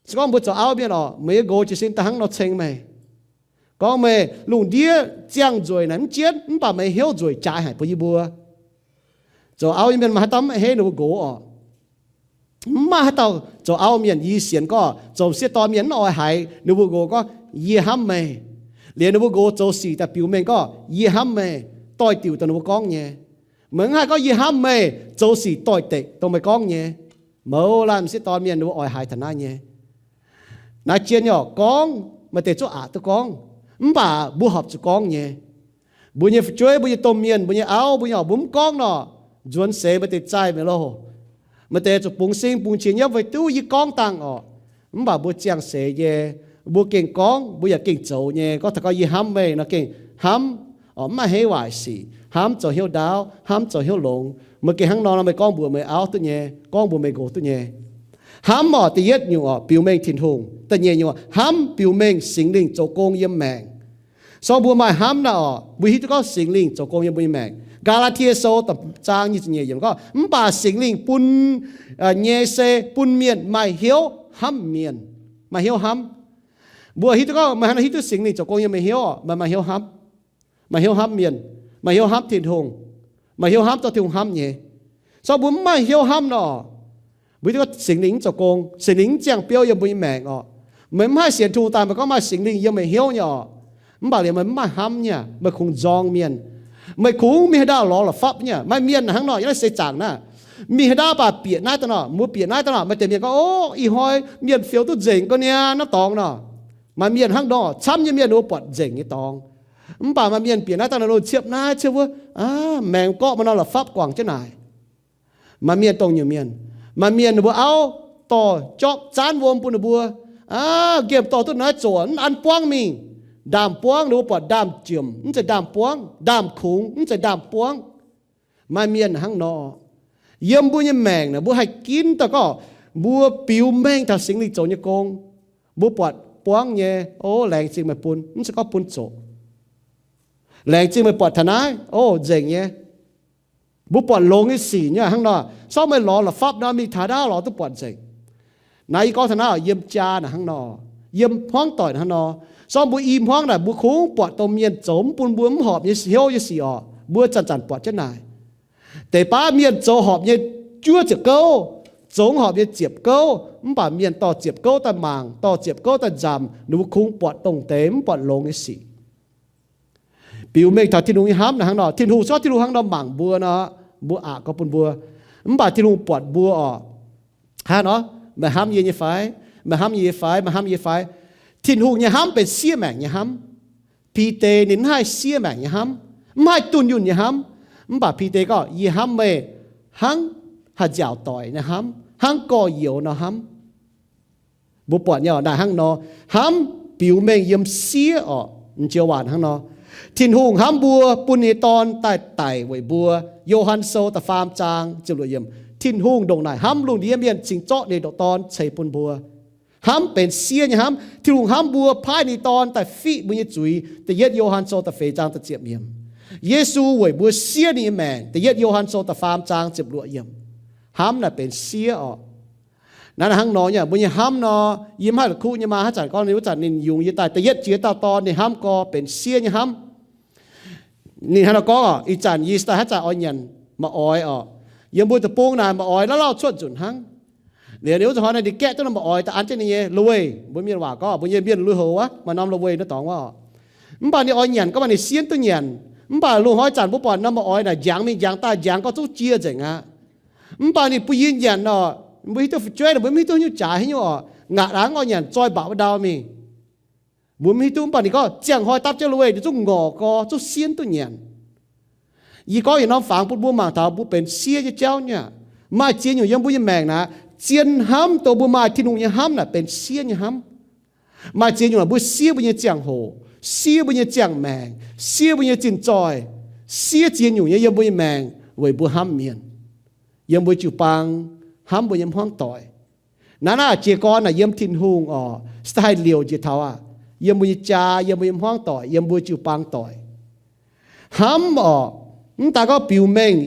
Se gorngv mbuo zoux auv mienh oc, meih nyei nqox jiez sin daaih hnangv nor ceng meih, gorngv meih lungh ndiev ziangh nzueic naaic mv jienv, mv baac meih hnyouv nzueic jaaix haic bun yie mbuo. Zoux auv nyei mienh maaih haaix dauh mv a'hneiv ninh mbuo nqox oc? Mv maaih haaix dauh zoux auv mienh, yie sienx gorngv zoux m'sieqv dorn mienh mv oix haiz ninh mbuo nqox gorngv, yie hnamv meih. Liuz ninh mbuo nqox zoux sic daaih biux mengh gorngv, yie hnamv meih, doix-diuc daaih ninh mbuo gorngv nyei. Meih mv haih gorngv, yie hnamv meih, zoux sic doix-dekc dongh meih gorngv nyei. Mouz laanh m'sieqv dorn mienh ninh mbuo oix haiz taux naaiv nyei. Naaiv jien nyei oc, gorngv maaih deix zuqc aqc duqv gorngv, mv baac mbuo horpc zuqc gorngv nyei. Mbuo nyei fu'jueiv, mbuo nyei domh mienh, mbuo nyei auv, mbuo nyei orqc, mbuo mv gorngv nor, nzuonx seix maaih deix zaih mingh loh. Maaih deix zuqc bungx sing bungx qiex nyiouv weic duqv yie gorngv dangh orqc. Mv baac mbuo ziangh seix nyei, mbuo gengh gorngv, mbuo yaac gengh zoux nyei. Gorngv taux gorngv yie hnamv meih nor gengh hnamv, mv maaih hneiv waaic sic, hnamv zoux hnyouv ndaauv, hnamv zoux hnyouv longx. Meih gengh hnangv nor nor, meih gorngv mbuox meih auv duqv nyei, gorngv mbuox meih nqox duqv nyei. Hnamv orqc, da'yietv nyungc orqc, biux mengh Tin-Hungh. Da'nyeic nyungc orqc, hnamv biux mengh Singx Lingh zoux gong yiem maengc. So mbuo maaih hnamv naaiv orqc, mbuo hiuv duqv gorngv Singx Lingh zoux gong yiem mbuo nyei maengc. Gaa^laa^tie Sou da'faam zaang nyic ziepc nyeic yiemc gorngv, mv baac Singx Lingh bun nyei se bun mienh maaih hnyouv hnamv mienh, maaih hnyouv hnamv. Mbuo hiuv duqv gorngv meih hnangv nor hiuv duqv Singx Lingh zoux gong yiem meih hnyouv orqc, meih maaih hnyouv hnamv, maaih hnyouv hnamv mienh, maaih hnyouv hnamv Tin-Hungh, maaih hnyouv hnamv dorh Tin-Hungh hnamv nyei. So mbuo mv maaih hnyouv hnamv nor, mbuo hiuv duqv gorngv Singx Lingh mv zoux gong, Singx Lingh mv ziangh biouv yiem mbuo nyei maengc orqc. Meih mv haih sienx Tin-Hungh daaih meih gorngv maaih Singx Lingh yiem meih hnyouv nyei orqc, mv baac liuz meih mv maaih hnamv nyei, meih kungx nzorng mienh. Meih kungx mingh haaix ndau lorz la'fapv nyei. Maaih mienh hnangv nor yiem naaiv seix zaangc naaiv, mingh haaix ndau baac bieqc naaiv daaih nor, mbuo bieqc naaiv daaih nor, maaih deix mienh gorngv, o, ih hnoi mienh fioux duqv nzengc ga'niaa naaiv dorngx nor. Maaih mienh hnangv nor, camv nyei mienh ninh mbuo buatc nzengc nyei dorngx. Mv baac maaih mienh bieqc naaiv daaih nor, ciepv naaiv ciepv wuov, aa, maengx gorqv maaih norm la'fapv guangc jienv naaic. Maaih mienh dongh nyungc mienh. Maaih mienh ninh mbuo auv dorh jorpv zaanv wuom bun ninh mbuo, aa, nqemh dorh duqv naaiv zoqc, mv an buangv mingh. Ndaamv-buangv, ninh mbuo buatc ndaamv-jomc mv zeiz ndaamv-buangv, ndaamv-kungx mv zeiz ndaamv-buangv. Maaih mienh hnangv nor. Yiem mbuo nyei maengc naaic, mbuo haih ginv daaih gorngv mbuo biux mengh taux Singx Lingh zoux nyei gong. Mbuo buatc buangv nyei, o, laengz zingh meih bun, mv zeiz gorngv bun zoqc. Laengz zingh meih buatc taux naaiv, o, nzengc nyei. Mbuo buatc longx nyei sic nyei hnangv nor. Sorng meih lorz la'fapv nor, mingh taux ndaauv lorz duqv buatc nzengc. Naaiv yie gorngv taux naaiv, yiem jaa naaic hnangv nor, yiem hmuangv doic hnangv nor. Sorng mbuo i hmuangv naaic, mbuo kungx buatc dongh mienh zoux mv bun mbuo mv horpc nyei hnyouv nyei sic orqc, mbuo zanc-zanc buatc jienv naaic. Deix baav mienh zoux horpc nyei juov ziepc gouv, zoux mv horpc nyei ziepc gouv, mv baac mienh dorh ziepc gouv daaih mangc, dorh ziepc gouv daaih nzamc, ninh mbuo kungx buatc dongh deix mv buatc longx nyei sic. Biux mengh taux Tin-Hungh nyei hnamv naaic hnangv nor. Tin-Hungh, se gorngv Tin-Hungh hnangv nor mangc mbuo nor, mbuo aqc gorngv bun mbuo. Mv baac Tin-Hungh buatc mbuo orqc, hnangv nor, meih hnamv yie nyei fai? Meih hnamv yie nyei fai? Meih hnamv yie nyei fai? Tin-Hungh nyei hnamv benx siev maengc nyei hnamv. Bide ninh mv haih siev maengc nyei hnamv, mv haih dunh yunh nyei hnamv. Mv baac Bide gorngv, yie hnamv meih hnangv haih nziaauc doic nyei hnamv, hnangv gorx-youz nor hnamv. Mbuo buatc nyei orqc, naaic hnangv nor, hnamv biux mengh yiem siev orqc, m'njoux waac hnangv nor. Tin-Hungh hnamv mbuo bun ninh nyei Dorn daaih daic weic mbuo. Yo^han Sou da'faam zaang ziepc luoqc yiemc. Tin-Hungh ndongc naaic hnamv lungh ndiev mienh cingx zorqv ninh nyei Dorn ceix bun mbuo. Hnamv benx siev nyei hnamv. Tin-Hungh hnamv mbuo paaiv ninh nyei Dorn daaih fiqv mbuo nyei zuiz. Da'yietv Yo^han Sou da'feix zaang da'ziepc yiemc. Yesu weic mbuo siev ninh nyei maengc. Da'yietv Yo^han Sou da'faam zaang ziepc luoqc yiemc. Hnamv naaic benx siev orqc. Naaiv hnangv nor nyei, mbuo nyei hnamv nor, yie mv haih la'kuqv nyei maa. Haaix zanc gorngv ninh wuov zanc ninh yungz yie daaih da'yietv jiex dauh dorn, ninh hnamv gorx benx siev nyei hnamv. Ninh hnangv nor gorngv orqc, ih zanc yie se daaih haaix zanc oix nyanc ma'oix orqc. Yiem mbuo deic-bung naaic ma'oix lauh lauh cuotv nzunc hnangv. Liuz ninh wuov zanc hnoi naaic ninh gaeqv duqv norm ma'oix daaih an jienv ninh nyei lui. Mbuo mienh waac gorngv mbuo nyei mienh lui-houx wuov, maaih norm lui-houx naaiv dorngx wuov orqc. Mv baac ninh oix nyanc gorngv maaih ninh sienv duqv nyanc. Mv baac lungh hnoi zanc mbuo buatc norm ma'oix naaic njangx mingh njangx daaih, njangx gorngv zungv jiex nzengc aqv. Mv baac ninh bun yie nyanc orqc, mbuo hiuv duqv fu'jueiv naaic, mbuo mv hiuv duqv nyungc jaaix haaix nyungc orqc, ngaatc aqv, oix nyanc zoi mba'biauh mingh. Mbuo mv hiuv duqv, mv baac ninh gorngv ziangh hnoi dapv jienv lui, ninh zungv ngorc gorx, zungv sienv duqv nyanc. Yie gorngv yietc norm fangx bun mbuo mangc taux mbuo benx siev nyei jauv nyei aqv. Maaih ziex nyungc yiem mbuo nyei maengc naaic, zien hnamv dongh mbuo maaih Tin-Hungh nyei hnamv naaic benx siev nyei hnamv. Maaih ziex nyungc naaic mbuo siev mbuo nyei ziangh hoc, siev mbuo nyei ziangh maengc, siev mbuo nyei zinh zoih, siev ziex nyungc nyei yiem mbuo nyei maengc weic mbuo hnamv mienh, yiem mbuo jiu-baang, hnamv mbuo nyei hmuangv doic. Naaiv naaic jiez gorn naaic yiem Tin-Hungh oc, se haih liouc njiec taux aqv, yiem mbuo nyei jaa, yiem mbuo nyei hmuangv doic, yiem mbuo jiu-baang doic. Hnamv oc, mv daaih gorngv biux mengh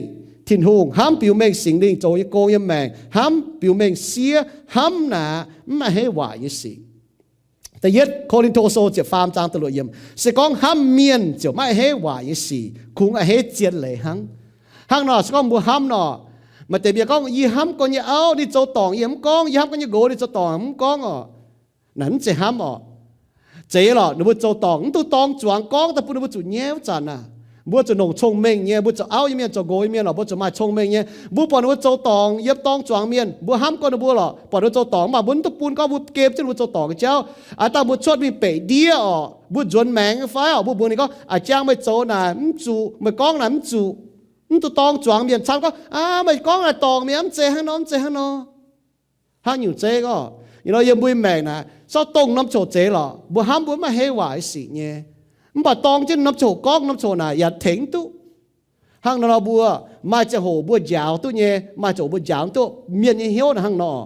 Tin-Hungh, hnamv biux mengh Singx Lingh zoux nyei gong yiem maengc, hnamv biux mengh siev, hnamv naaic mv maaih haaix waaic nyei sic. Da'yietv Ko^lin^to Sou ziepc faam zaang da'luoqc yiemc, se gorngv hnamv mienh ziouc maiv a'hneiv waaic nyei sic, kungx a'hneiv zien leiz hnangv. Hnangv nor se gorngv mbuo hnamv nor, maaih deix mienh gorngv, yie hnamv gorn nyei auv, ninh zoux dorngc yie mv gorngv, yie hnamv gorn nyei nqox, ninh zoux dorngc mv gorngv oc. Naaic mv zeiz hnamv oc. Zeiz lorqc, ninh mbuo zoux dorngc mv duqv dorng zuangx gorngv daaih bun ninh mbuo zuqc nyaiv wuov zanc aac, mbuo zuqc longc cong-mengh nyei, mbuo zoux auv nyei mienh, zoux nqox nyei mienh lorqc, mbuo zuqc maaih cong-mengh nyei. Mbuo buatc ninh mbuo zoux dorngc yiem dorng zuangx mienh, mbuo hnamv gorn ninh mbuo lorqc, buatc ninh mbuo zoux dorngc, mv baac mbuo mv duqv bun gorngv mbuo gemh jienv ninh mbuo zoux dorngc nyei jauv. Aav dangh mbuo cuotv mingh beic ndiev oc, mbuo nzuonx maengx fai oc, mbuo mbuox ninh gorngv, a'jang meih zoux naaic mv zuqc, meih gorngv naaic mv zuqc. Mv duqv dorng zuangx mienh camv gorngv, aav, meih gorngv naaic dorngc mi'aqv, mv zeiz hnangv nor, mv zeiz hnangv nor. Hnangv nyungc zeiv gorngv, you know, yiem mbuo nyei maengc naaic, zorqv dongh norm coc zeiz lorqc, mbuo hnamv mbuo mv maaih haaix waaic sic nyei. Mv baac dorng jienv norm coc gorngv norm coc naaic yaac tengx mv duqv. Hnangv nor nor mbuo maaih ziangh hoc mbuo njaaux duqv nyei, maaih ziangh hoc mbuo njaaux mv duqv. Mienh nyei hnyouv naaic hnangv nor.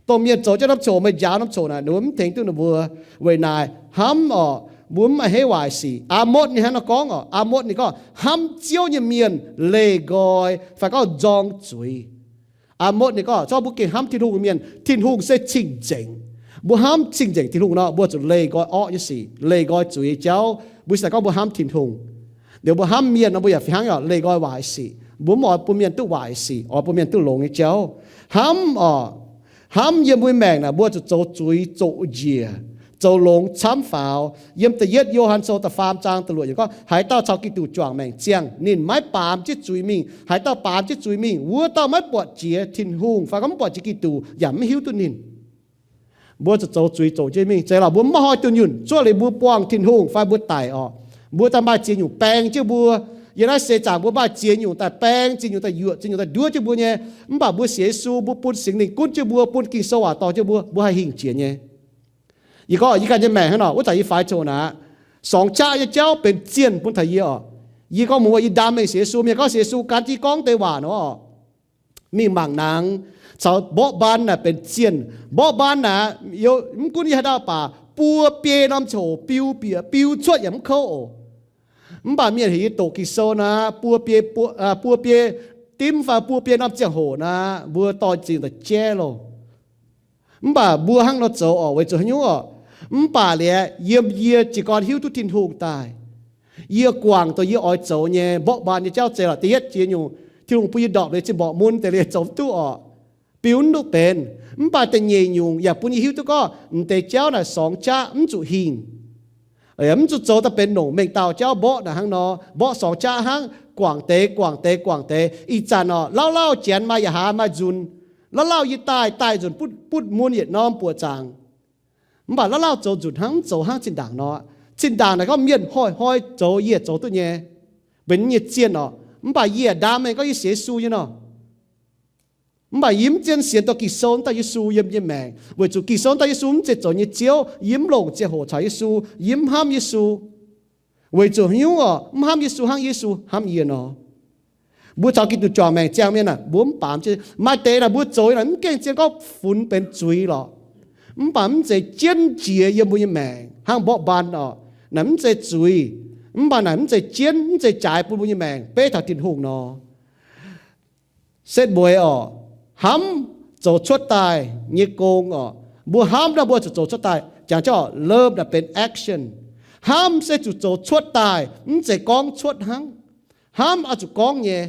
Dongh mienh zoux jienv norm coc, meih njaaux norm coc naaic, ninh mbuo mv tengx duqv ninh mbuo. Weic naaic hnamv oc, mbuo mv maaih haaix waaic sic. Aa^motv ninh hnangv nor gorngv oc, Aa^motv ninh gorngv hnamv Ziouv nyei mienh leih nqoi fai gorngv nzorng zuiz. Aa^motv ninh gorngv, zorqv mbuo gengh hnamv Tin-Hungh nyei mienh, Tin-Hungh se cing-nzengc. Mbuo hnamv cing-nzengc Tin-Hungh nor, mbuo zuqc leih nqoi orqv nyei sic, leih nqoi zuiz nyei jauv. Mbuo se gorngv mbuo hnamv Tin-Hungh. Liuz mbuo hnamv mienh nor, mbuo yaac fih hnangv oc, leih nqoi waaic sic. Mbuo mv oix bun mienh duqv waaic sic, oix bun mienh duqv longx nyei jauv. Hnamv oc, hnamv yiem mbuo nyei maengc naaic, mbuo zuqc zoux zuiz zoqc njiec, zoux longx camv faaux. Yiem da'yietv Yo^han Sou da'faam zaang da'luoqc yiemc gorngv, haaix dauh caux Giduc juangc maengc ziangh, ninh maiv baamz jienv zuiz mingh. Haaix dauh baamz jienv zuiz mingh, wuov dauh maiv buatc jiex Tin-Hungh fai gorngv mv buatc jiex Giduc, yaac mv hiuv duqv ninh. Mbuo zuqc zoux zuiz zoqc jienv mingh. Zeiz lorqc, mbuo mv maaih hnoi dunh yunh, zuov liuz mbuo buangh Tin-Hungh fai mbuo daic oc. Mbuo daaih maaih ziex nyungc baeng jienv mbuo. Yiem naaiv seix zaangc mbuo maaih ziex nyungc daaih baeng, ziex nyungc daaih yuoqc, ziex nyungc daaih nduov jienv mbuo nyei. Mv baac mbuo sienx Yesu, mbuo bun Singx Lingh gunv jienv mbuo, bun Ging-Sou waac dorh jienv mbuo, mbuo haih hingh jiex nyei. Yie gorngv yie ganh nyei maengc hnangv nor, wuov zanc yie faix coc naaic, sorngx qaqv nyei jauv benx zienh bun taux yie oc. Yie gorngv muoz, yie ndaam mengh sienx Yesu, mienh gorngv sienx Yesu gan jienv gorngv deix waac nor oc. Mingh mangc nangx caux mborqv mbaan naaic benx zienh. Mborqv mbaan naaic, mv gunv yie haaix dauh baac, buo biei norm ziangh hoc biu bieqc, biu cuotv yaac mv kouv oc. Mv baac mienh heuc yie doqc Ging-Sou naaic, buo biei, buo biei dimv fai buo biei norm ziangh hoc naaic, mbuo dorh zingh daaih jaiv loh. Mv baac mbuo hnangv nor zoux oc, weic zuqc haaix nyungc oc? Mv baac liuz yiem yie jiez gorn hiuv duqv Tin-Hungh daaih, yie guangc dongh yie oix zoux nyei mborqv mbaan nyei jauv zeiz lorqc. Da'yietv jiex nyungc, Tin-Hungh bun yie ndorpc liuz zinh mborqc mun deix liuz zoux mv duqv oc. Biu mv duqv benx. Mv baac da'nyeic nyungc yaac bun yie hiuv duqv gorngv m'deix jauv naaic sorngx qaqv mv zuqc hingh. Mv zuqc zoux daaih benx nongc mengh dauh jauv mborqv naaic hnangv nor, mborqv sorngx qaqv hnangv, guangc deix, guangc deix, guangc deix. Ih zanc oc, lauh lauh janx maaih yaac haaz maaih nzunc. Lauh lauh yie daaih, daaih nzunc butv, butv mun yietc norm buoqc zaangc. Mv baac lauh lauh zoux nzunc hnangv, mv zoux hnangv zinh ndaangc nor. Zinh ndaangc naaic gorngv mienh hnoi-hnoi zoux yie zoux duqv nyei, benx nyei zienh oc. Mv baac yie ndaam mengh gorngv yie sienx Yesu nyei nor. Mv baac yie mv zien sienx dorh Ging-Sou dauh Yesu yiem yie maengc, weic zuqc Ging-Sou dauh Yesu mv zeiz zoux nyei Ziouv. Yie mv longc ziangh hoc caux Yesu, yie mv hnamv Yesu. Weic zuqc haaix nyungc oc? Mv hnamv Yesu hnangv Yesu hnamv yie nor. Mbuo caux Giduc juangc maengc ziangh mienh aah, mbuo mv baamz jienv. Maaih deix naaic mbuo zoux naaic mv gaengh zien gorngv funx benx zuiz lorqc. Mv baac mv zeiz jienv jiex yiem mbuo nyei maengc hnangv mborqv mbaan oc. Naaic mv zeiz zuiz, mv baac naaic mv zeiz jienv, mv zeiz jaaix bun mbuo nyei maengc beiv taux Tin-Hungh nor. Setv mueiz oc, hnamv zoux cuotv daaih nyei gong oc. Mbuo hnamv nor mbuo zuqc zoux cuotv daaih. Jangx jauv love naaic benx action. Hnamv se zuqc zoux cuotv daaih, mv zeiz gorngv cuotv hnangv. Hnamv oix zuqc gorngv nyei.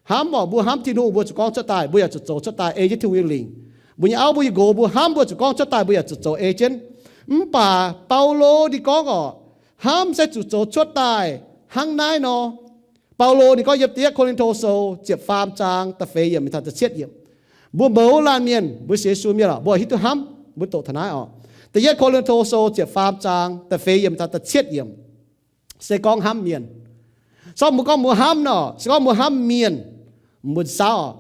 Hnamv oc, mbuo hnamv Tin-Hungh mbuo zuqc gorngv cuotv daaih, mbuo yaac zuqc zoux cuotv daaih ei jienv Tin-Hungh nyei lingc. Mbuo nyei auv mbuo nyei nqox mbuo hnamv mbuo zuqc gorngv cuotv daaih, mbuo yaac zuqc zoux ei jienv. Mv baac Baulo ninh gorngv oc, hnamv se zuqc zoux cuotv daaih hnangv naaiv nor. Baulo ninh gorngv yiem da'yietv Ko^lin^to Sou ziepc faam zaang da'feix yiemc taux da'cietv yiemc. Mbuo mouz laanh mienh, mbuo sienx Yesu mienh oc, mbuo hiuv duqv hnamv, mbuo doqc taux naaiv oc. Da'yietv Ko^lin^to Sou ziepc faam zaang da'feix yiemc taux da'cietv yiemc se gorngv hnamv mienh. Se gorngv mbuo gorngv mbuo hnamv nor, se gorngv mbuo hnamv mienh, mbuo saauv oc,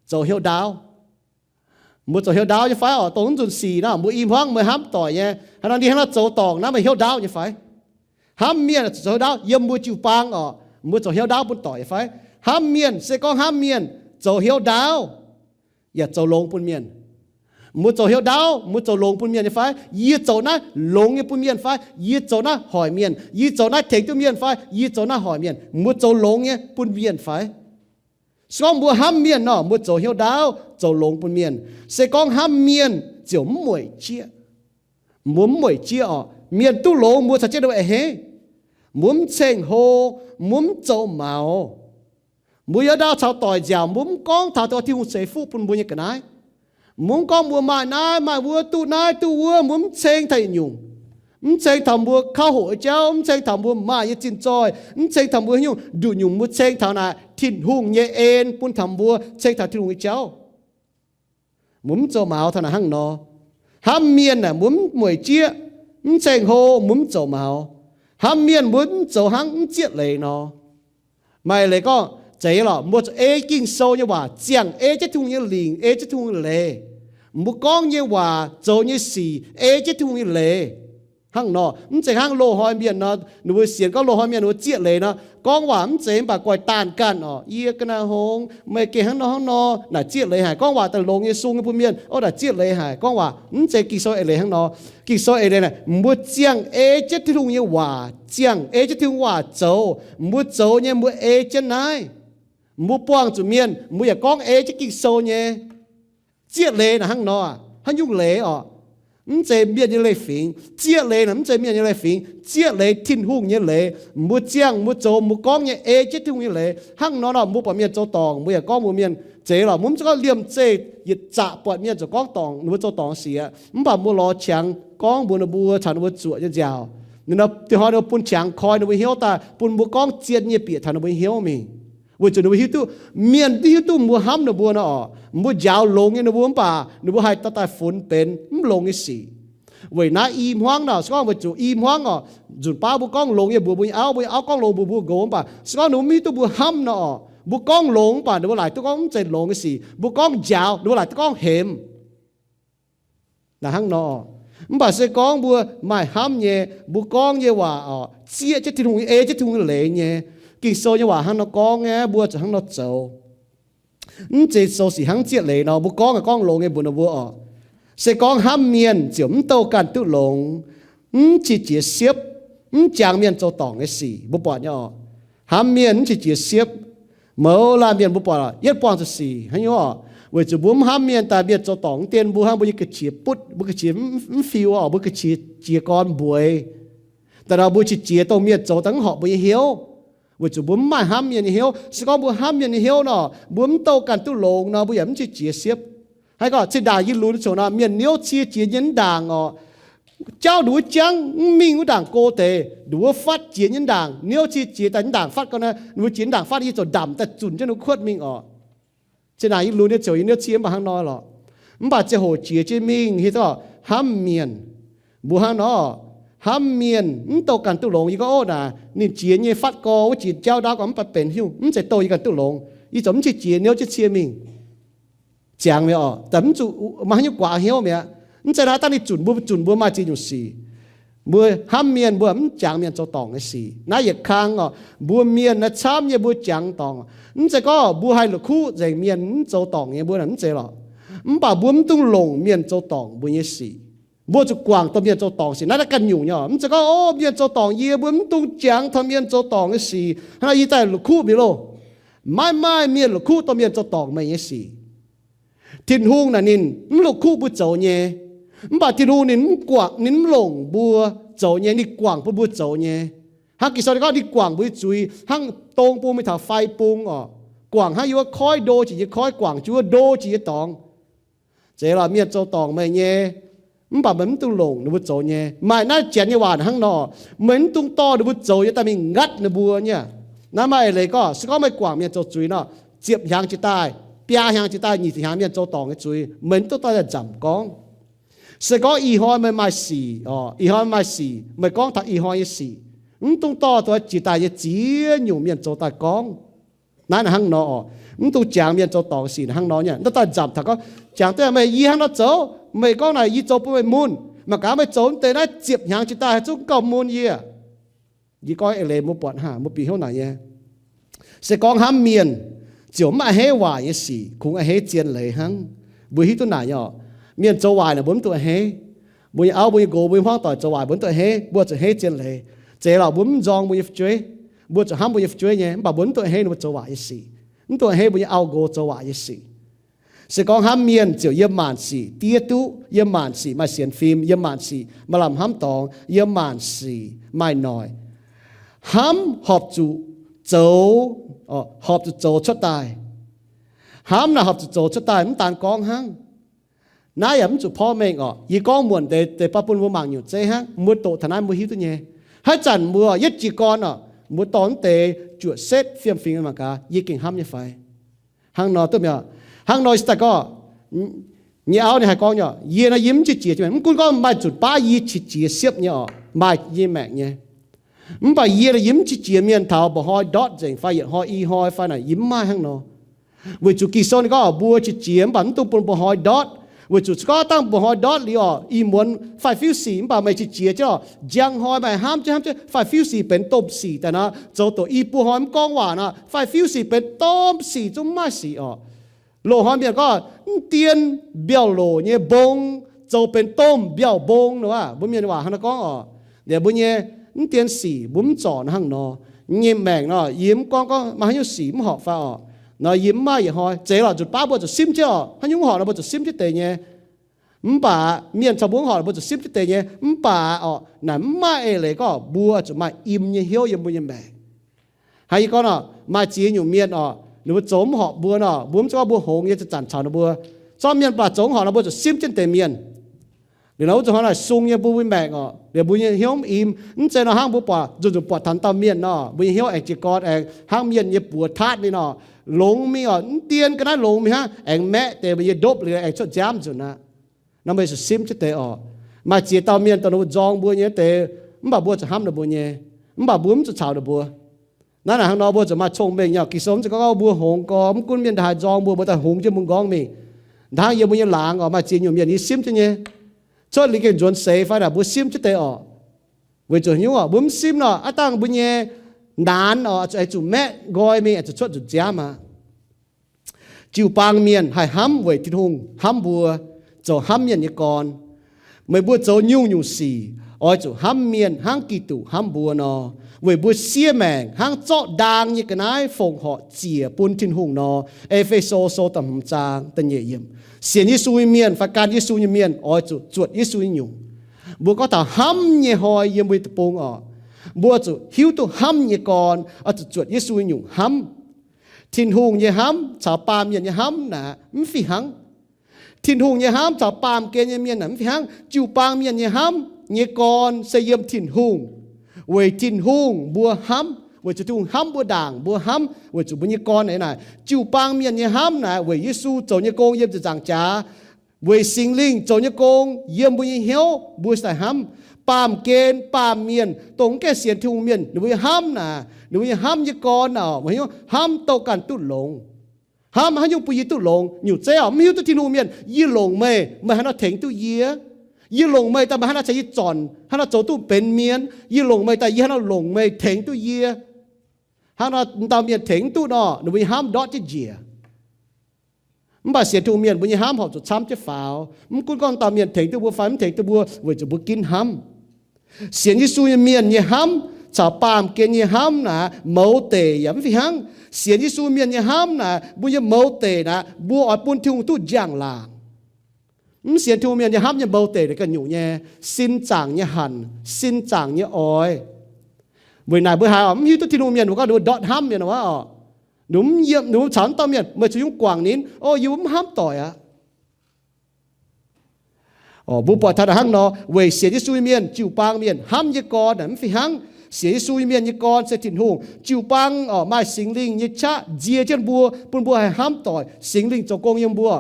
zoux hnyouv ndaauv. Mbuo zoux hnyouv ndaauv nyei fai oc? Dongh wuov nzunc sic nor, mbuo i hmuangv meih hnamv doic nyei, haaix nor ndie hnangv nor zoux dorngc naaiv, meih hnyouv ndaauv nyei fai? Hnamv mienh zoux hnyouv ndaauv yiem mbuo jiu-baang oc, mbuo zoux hnyouv ndaauv bun doic nyei fai? Hnamv mienh, se gorngv hnamv mienh zoux hnyouv ndaauv, yaac zoux longx bun mienh. Mbuo zoux hnyouv ndaauv, mbuo zoux longx bun mienh nyei fai? Yie zoux naaiv longx nyei bun mienh fai? Yie zoux naaiv hoic mienh? Yie zoux naaiv tengx duqv mienh fai? Yie zoux naaiv hoic mienh? Mbuo zoux longx nyei bun mienh fai? Se gorngv mbuo hnamv mienh nor, mbuo zoux hnyouv ndaauv zoux longx bun mienh. Se gorngv hnamv mienh ziouc mv mueic jieqv. Mbuo mv mueic jieqv oc. Mienh duqv longx mbuo caux jienv ninh mbuo a'hneiv. Mbuo mv ceng-hlo, mbuo mv zoux maux. Mbuo hnyouv ndaauv caux doic nziaauc, mbuo mv gorngv taux Tin-Hungh ceix fuqv bun mbuo nyei ga'naaiv. Mbuo mv gorngv mbuo maaih naaiv maaih wuov, duqv naaiv duqv wuov, mbuo mv ceng taux yietc nyungc. Mv ceng taux mbuo kauv hoqc nyei jauv, mv ceng taux mbuo maaih nyei zinh zoih, mv ceng taux mbuo haaix nyungc nduqc nyungc, mbuo ceng taux naaic Tin-Hungh nyei en bun taux mbuo, ceng taux Tin-Hungh nyei jauv. Mbuo mv zoux maux taux naaic hnangv nor. Hnamv mienh aeqv, mbuo mv mueic jieqv, mv ceng-hlo, mbuo mv zoux maux. Hnamv mienh mbuo mv zoux hnangv mv zieqv leiz nor. Maaih leiz gorngv, zeiz lorqc, mbuo zuqc ei Ging-Sou nyei waac ziangh, ei jienv Tin-Hungh nyei lingc, ei jienv Tin-Hungh nyei leiz. Mbuo gorngv nyei waac, zoux nyei sic ei jienv Tin-Hungh nyei leiz. Hnangv nor, mv zeiz hnangv loz-hnoi mienh nor, ninh mbuo sienx gorngv loz-hnoi mienh ninh mbuo zieqv leiz nor, gorngv waac mv zeiz mv baac guaih daanh ganh oc. Yie ga'naaiv hngongx, meih gengh hnangv nor hnangv nor, naaic zieqv leiz haic. Gorngv waac daaih longx nyei, sung nyei bun mienh, o, naaic zieqv leiz haic. Gorngv waac mv zeiz Ging-Sou eix leiz hnangv nor. Ging-Sou eix leiz naaic, mbuo ziangh ei jienv Tin-Hungh nyei waac, ziangh ei jienv Tin-Hungh waac zoux. Mbuo zoux nyei mbuo ei jienv naaiv. Mbuo buangh zuqc mienh, mbuo yaac gorngv ei jienv Ging-Sou nyei. Zieqv leiz naaic hnangv nor, haaix nyungc leiz oc? Mv zeiz mienh nyei leiz-fingx. Zieqv leiz naaic mv zeiz mienh nyei leiz-fingx. Zieqv leiz Tin-Hungh nyei leiz. Mbuo ziangh mbuo zoux mbuo gorngv nyei ei jienv Tin-Hungh nyei leiz. Hnangv nor nor, mbuo buatc mienh zoux dorngc, mbuo yaac gorngv mbuox mienh, zeiz lorqc, mbuo mv zeiz gorngv liemh zeih yietc zaqc buatc mienh zoux gorngv dorngc, ninh mbuo zoux dorngc sic, mv baac mbuo lorz qangx gorngv mbuox ninh mbuo caux ninh mbuo zuoqc nyei nziaauc. Ninh nor, dinh hnoi ninh mbuo bun qangx koi ninh mbuo hnyouv daaih, bun mbuo gorngv zien nyei bieqc taux ninh mbuo hnyouv mingh. Weic zuqc ninh mbuo hiuv duqv, mienh hiuv duqv mbuo hnamv ninh mbuo nor oc, mbuo njaaux longx nyei ninh mbuo mv baac ninh mbuo haih dorh daaih funx benx mv longx nyei sic. Weic naaiv i hmuangv nor, se gorngv weic zuqc i hmuangv oc, nzunc baav mbuo gorngv longx nyei mbuox mbuo nyei auv, mbuo nyei auv gorngv longx mbuox mbuo nqox, mv baac se gorngv ninh mbuo mv hiuv duqv mbuo hnamv nor oc, mbuo gorngv longx mv baac ninh mbuo laaic duqv gorngv mv zeiz longx nyei sic, mbuo gorngv njaaux ninh mbuo laaic duqv gorngv hemx. Naaic hnangv nor. Mv baac se gorngv mbuo maaih hnamv nyei, mbuo gorngv nyei waac oc, zieqv jienv Tin-Hungh nyei, ei jienv Tin-Hungh nyei leiz nyei. Ging-Sou nyei waac hnangv nor gorngv nyei, mbuo zuqc hnangv nor zoux. Mv zeiz sou sic hnangv zieqv leiz nor, mbuo gorngv, gorngv longx nyei mbuox ninh mbuo oc. Se gorngv hnamv mienh ziouc mv douh ganh duqv longx, mv qiex jiez siepv, mv jangx mienh zoux dorngc nyei sic. Mbuo buatc nyei oc. Hnamv mienh mv qiex jiez siepv, mouz laanh mienh mbuo buatc yietv buangh zuqc sic hnangv nyei oc. Weic zuqc mbuo mv hnamv mienh daaih mienh zoux dorngc mv dien mbuo hnangv, mbuo nyei ga'qiex butv, mbuo ga'qiex mv, mv fiu oc, mbuo ga'qiex jiez gorn mbueiz. Daaih nor mbuo qiex jiez dongh mienh zoux daaih mv horpc mbuo nyei hnyouv. Weic zuqc mbuo mv maaih hnamv mienh nyei hnyouv. Se gorngv mbuo hnamv mienh nyei hnyouv nor, mbuo mv douh ganh duqv longx nor, mbuo yaac mv qiex jiez siepv. Haaix gorngv cin-ndaangc yie lunx ziouc nor, mienh niouv cie jiex nyei mv ndaangc oc, jauv nduov wuov jangv mv mingh wuov ndaangc go deix, nduov wuov fatv jiex nyei mv ndaangc, niouv cie jiex daaih mv ndaangc fatv gau naaiv, ninh mbuo jiex mv ndaangc fatv yie ziouc ndamc daaih zunc jienv ninh kuotv mingh oc. Cin-ndaangc yie lunx nyei ziouc yie niouv cie mv baac hnangv nor lorqc. Mv baac ziangh hoc jiex jienv mingh hiuv duqv hnamv mienh. Mbuo hnangv nor, hnamv mienh mv douh ganh duqv longx. Yie gorngv, ov, naaic ninh jiex nyei fatv gau, wuov jiex jauv ndaauv gau mv baac benx hiuv, mv zeiz douh yie ganh duqv longx. Yie ziouc mv qiex jiez niouv jienv cie mingh. Ziangx mi'aqv oc, daaih mv zuqc maaih haaix nyungc guaax hnyouv mi'aqv. Mv zeiz naaiv dangh ninh zunc mbuo, zunc mbuo maaih ziex nyungc sic. Mbuo hnamv mienh mbuo mv jangx mienh zoux dorngc nyei sic. Naaiv yietc kang oc, mbuo mienh naaiv camv nyei mbuo jangx dorngc. Mv zeiz gorngv mbuo haih la'kuqv nzengc mienh mv zoux dorngc nyei, mbuo naaic mv zeiz lorqc. Mv baac mbuo mv dungx longc mienh zoux dorngc mbuo nyei sic. Mbuo zuqc guangc dongh mienh zoux dorngc sic. Naaiv naaiv ganh nyungc nyei oc. Mv zeiz gorngv, ov, mienh zoux dorngc yie, mbuo mv dungx jangx taux mienh zoux dorngc nyei sic. Hnangv naaiv yie daaih la'kuqv mi'aqv loh. Maiv maaih mienh la'kuqv dongh mienh zoux dorngc meih nyei sic. Tin-Hungh naaic ninh mv la'kuqv mbuo zoux nyei. Mv baac Tin-Hungh ninh mv guangc, ninh mv longc mbuo zoux nyei, ninh guangc bun mbuo zoux nyei. Hnangv Ging-Sou ninh gorngv ninh guangc mbuo nyei zuiz, hnangv dong bung mingh taux fai bung oc. Guangc hnangv yiem wuov koiv ndo jiex nyei koiv, guangc jienv wuov ndo jiex nyei dorngx. Zeiz lorqc, mienh zoux dorngc meih nyei, mv baac meih mv dungx longc ninh mbuo zoux nyei. Maaih naaiv janx nyei waac hnangv nor, meih mv dungx dorh ninh mbuo zoux nyei daaih mingh nqatv ninh mbuo nyei. Naaiv maaih eix leiz gorngv, se gorngv meih guangc mienh zoux zuiz nor, ziepc hnyangx jiex daaih, biaa hnyangx jiex daaih, nyic ziepc hnyangx mienh zoux dorngc nyei zuiz, meih mv dungx dorh daaih nzamc gorngv. Se gorngv ih hnoi meih maaih sic oc, ih hnoi maaih sic, meih gorngv taux ih hnoi nyei sic. Mv dungx dorh dongh jiex daaih nyei ziex nyungc mienh zoux daaih gorngv. Naaiv naaic hnangv nor oc. Mv dungx jangx mienh zoux dorngc sic hnangv nor nyei. Naaiv daaih nzamc taux gorngv, jangx duqv meih yie hnangv nor zoux, meih gorngv naaic yie zoux bun meih mun. Mangc gaax meih zoux deix naaiv ziepc hnyangx jiex daaih haih zungv gauh mun yie. Yie gorngv eix leiz mbuo buatc hnangv, mbuo bieqc hnyouv naaic nyei. Se gorngv hnamv mienh, ziouc mv a'hneiv waaic nyei sic, kungx a'hneiv zien leiz hnangv. Mbuo hiuv duqv naaic nyei oc. Mienh zoux waaic naaic mbuo mv dungx a'hneiv. Mbuo nyei auv, mbuo nyei nqox, mbuo nyei hmuangv doic zoux waaic mbuo mv dungx a'hneiv, mbuo zuqc a'hneiv zien leiz. Zeiz lorqc, mbuo mv nzorng mbuo nyei fu'jueiv. Mbuo zuqc hnamv mbuo nyei fu'jueiv nyei, mv baac mbuo mv dungx a'hneiv ninh mbuo zoux waaic nyei sic. Mv dungx a'hneiv mbuo nyei auv nqox zoux waaic nyei sic. Se gorngv hnamv mienh ziouc yiem maanc sic diev duqv, yiem maanc sic maaih sienx fim, yiem maanc sic maaih lamh hnamv dorngx, yiem maanc sic maaih noic. Hnamv horpc zuqc zoux, horpc zuqc zoux cuotv daaih. Hnamv naaic horpc zuqc zoux cuotv daaih, mv daan gorngv hnangv. Naaiv yaac mv zuqc porv mengh oc. Yie gorngv muonc deix, deix baav bun mbuo mangc nyungc zeiv hnangv. Mbuo doqc taux naaiv mbuo hiuv duqv nyei. Haaix zanc mbuo yietv jiez gorn oc, mbuo dorh mv deix juoqc setv fiem-fingx mangc gaax, yie gengh hnamv nyei fai? Hnangv nor duqv mi'aqv. Hnangv nor se daaih gorngv, nyei auv ninh haih gorngv nyei, yie naaiv yie mv qiex jiez, mv gunv gorngv maaih nzunc baav yie qiex jiez siepv nyei oc, maaih yie maengc nyei. Mv baac yie naaic yie mv qiex jiez mienh taux mba'hnoi ndortv nzengc fai yietc hnoi i hnoi fai naaic yie mv maaih hnangv nor. Weic zuqc Ging-Sou ninh gorngv mbuo qiex jiez mv baac mv dungx bun mba'hnoi ndortv. Weic zuqc se gorngv dangh mba'hnoi ndortv liuz oc, ih muonz faix-fiuv sic mv baac meih qiex jiez jienv oc, njang hnoi meih hnamv jienv hnamv jienv faix-fiuv sic benx domh sic daaih nor, zoux doqc i buo hnoi mv gorngv waac nor, faix-fiuv sic benx domh sic zungv mv maaih sic oc. Loz-hnoi mienh gorngv mv dien mbiauh loc nyei mbong zoux benx domh mbiauh mbong nor aqv. Mbuo mienh waac hnangv naaiv gorngv oc. Liuz mbuo nyei mv dien sic mbuo mv zorc hnangv nor. Nyei maengc nor, yie mv gorngv gorngv maaih haaix nyungc sic mv horpc fai oc. Nor yie mv maaih yietc hnoi. Zeiz lorqc, nzunc baav mbuo zuqc simv jienv oc. Haaix nyungc mv horpc nor mbuo zuqc simv jienv deix nyei. Mv baac mienh caux mbuo mv horpc nor mbuo zuqc simv jienv deix nyei. Mv baac oc, naaic mv maaih eix leiz gorngv mbuo zuqc maaih im nyei hnyouv yiem mbuo nyei maengc. Haaix yie gorngv nor, maaih ziex nyungc mienh oc, ninh mbuo zoux mv horpc mbuo nor, mbuo mv zeiz gorngv mbuo hngongx nyei zanc-zanc caux ninh mbuo. Zorqv mienh mv baac zoux mv horpc nor mbuo zuqc simv jienv deix mienh. Liuz nor wuov zuqc hnoi naaic sung nyei mbuo mbuo maengc oc, liuz mbuo nyei hnyouv mv im. Mv zeiz nor hnangv mbuo buatc nzunc nzunc buatc taux dauh mienh nor, mbuo nyei hnyouv aengx jiez gorn aengx hnangv mienh nyei buoz taatv ninh nor, longx mingh oc, mv dien ga'naaiv longx mingh hnangv, aengx maeqv deix mbuo nyei ndopv liuz aengx cuotv nziaamv nzunc aqv. Nor mbuo zuqc simv jienv deix oc. Maaih ziex dauh mienh dongh ninh mbuo nzorng mbuo nyei deix, mv baac mbuo zuqc hnamv ninh mbuo nyei, mv baac mbuo mv zuqc caux ninh mbuo. Naaiv naaic hnangv nor mbuo zuqc maaih cong-mengh nyei. Ging-Sou mv zeiz gorngv mbuo hngongx gorx, mv gunv mienh haaix nzorng mbuo, mbuo daaih hngongx jienv mun nqorngv mingh. Hnangv yiem mbuo nyei laangz oc, maaih ziex nyungc mienh yie simv jienv nyei. Cuotv liuz gengh nzuonx seix fai naaic mbuo simv jienv deix oc. Weic zuqc haaix nyungc oc, mbuo mv simv nor, aav dangh mbuo nyei naanx oc, zuqc aengx zuqc maeqv nqoi mingh, aengx zuqc cuotv nzunc nziaamv aqv. Jiu-baang mienh haih hnamv weic Tin-Hungh hnamv mbuo, zoux hnamv mienh nyei gorn. Meih mbuo zoux nyungc-nyungc sic oix zuqc hnamv mienh hnangv Giduc hnamv mbuo nor, weic mbuo siev maengc hnangv zorqv ndaang nyei ga'naaiv fongc horc ziec bun Tin-Hungh nor. E^fe^so Sou da'hmz zaang da'nyeic yiemc. Sienx Yesu nyei mienh fai gan Yesu nyei mienh oix zuqc zuotc Yesu nyei nyungc. Mbuo gorngv taux hnamv nyei hnoi yiem mbuo nyei deic-bung oc, mbuo zuqc hiuv duqv hnamv nyei gorn oix zuqc zuotc Yesu nyei nyungc hnamv. Tin-Hungh nyei hnamv caux baamh mienh nyei hnamv naaic mv fih hnangv. Tin-Hungh nyei hnamv caux baamh gen nyei mienh naaic mv fih hnangv. Jiu-baang mienh nyei hnamv nyei gorn se yiem Tin-Hungh, weic Tin-Hungh mbuo hnamv, weic zuqc Tin-Hungh hnamv mbuo ndaangc mbuo hnamv, weic zuqc mbuo nyei gorn naaic. Jiu-baang mienh nyei hnamv naaic weic Yesu zoux nyei gong yiem ziepc nzaangc jaax, weic Singx Lingh zoux nyei gong yiem mbuo nyei hnyouv mbuo cingx daaih hnamv. Baamh gen baamh mienh dongh mv gaengh sienx Tin-Hungh mienh, ninh mbuo nyei hnamv naaic, ninh mbuo nyei hnamv nyei gorn naaic, hnamv douh ganh duqv longx. Hnamv haaix nyungc bun yie duqv longx? Nyungc zeiv oc, mv hiuv duqv Tin-Hungh mienh, yie longc meih, meih haaix nor tengx duqv yie? Yie longc meih daaih meih haaix nor caux yie zornc, haaix nor zoux duqv benx mienh? Yie longc meih daaih yie haaix nor longc meih tengx duqv yie? Hnangv nor dauh mienh tengx mv duqv nor, ninh mbuo nyei hnamv ndortv jienv njiec. Mv baac sienx Tin-Hungh mienh mbuo nyei hnamv horpc zuqc camv jienv faaux. Mv gunv gorngv dauh mienh tengx duqv mbuo fai mv tengx duqv mbuo, weic zuqc mbuo ginv hnamv. Sienx Yesu nyei mienh nyei hnamv caux baamh gen nyei hnamv naaic mouz deic yaac mv fih hnangv. Sienx Yesu mienh nyei hnamv naaic, mbuo nyei mouz deic naaic, mbuo oix bun Tin-Hungh duqv njang-laangc. Mv sienx Tin-Hungh mienh nyei hnamv nyei mouz deic naaic ganh nyungc nyei, sin zaangc nyei hanc, sin zaangc nyei oix. Weic naaic mbuo haiz oc, mv hiuv duqv Tin-Hungh mienh mbuo gorngv ninh mbuo ndortv hnamv mienh oc. Ninh mbuo caux mv dauh mienh, meih zuqc nyungc guangc ninh, o, yie mv hnamv doic aqv. Mbuo buatc taux hnangv nor, weic sienx Yesu nyei mienh, jiu-baang mienh hnamv nyei gorn naaic mv fih hnangv. Sienx Yesu nyei mienh nyei gorn se Tin-Hungh. Jiu-baang oc, maaih Singx Lingh nyei qaqv nzie jienv mbuo, bun mbuo haih hnamv doic, Singx Lingh zoux gong yiem mbuo.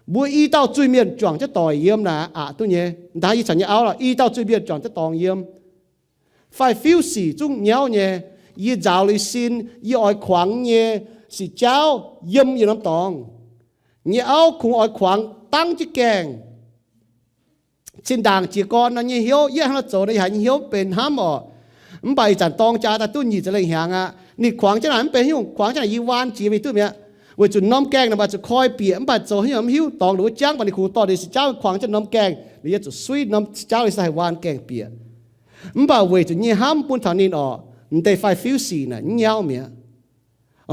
Mbuo i dauh zuiz-mienh juangc jienv doic yiem naaic aqc duqv nyei. Ndaangc yie caux nyei auv lorqc, i dauh zuiz-mienh juangc jienv dorngx yiem. fai fiuv-sic zungv nyauv nyei. Yie nzaaux liuz sin, yie oix kuangx nyei sic jaauv yiem yietc norm dorngx. Nyei auv kungx oix kuangx dangv jienv gaengh. Zinh ndaangc jiez gorn nor nyei hnyouv, yie hnangv nor zoux nor, yie haiz nyei hnyouv mv benx hnamv orqc. Mv baac ih zanc dorng jaa daaih duqv nyic ziepc lengh hnyangx aqv. Ninh kuangx jienv naaic mv benx hnyouv, kuangx jienv naaic yie waan jiex mingh duqv mi'aqv. Weic zuqc norm gaengh naaic maaih zuqc koi bieqc, mv baac zoux hnyouv mv hiuv dorngx nduqc wuov jangv, mv baac ninh kungx dorh ninh sic jaauv kuangx jienv norm gaengh, ninh yie zuqc suiv norm sic jaauv ninh se haih waan gaengh bieqc. Mv baac weic zuqc nyei hnamv bun taux ninh orqc, m'deix fai fiuv-sic naaic mv nyauv mi'aqv.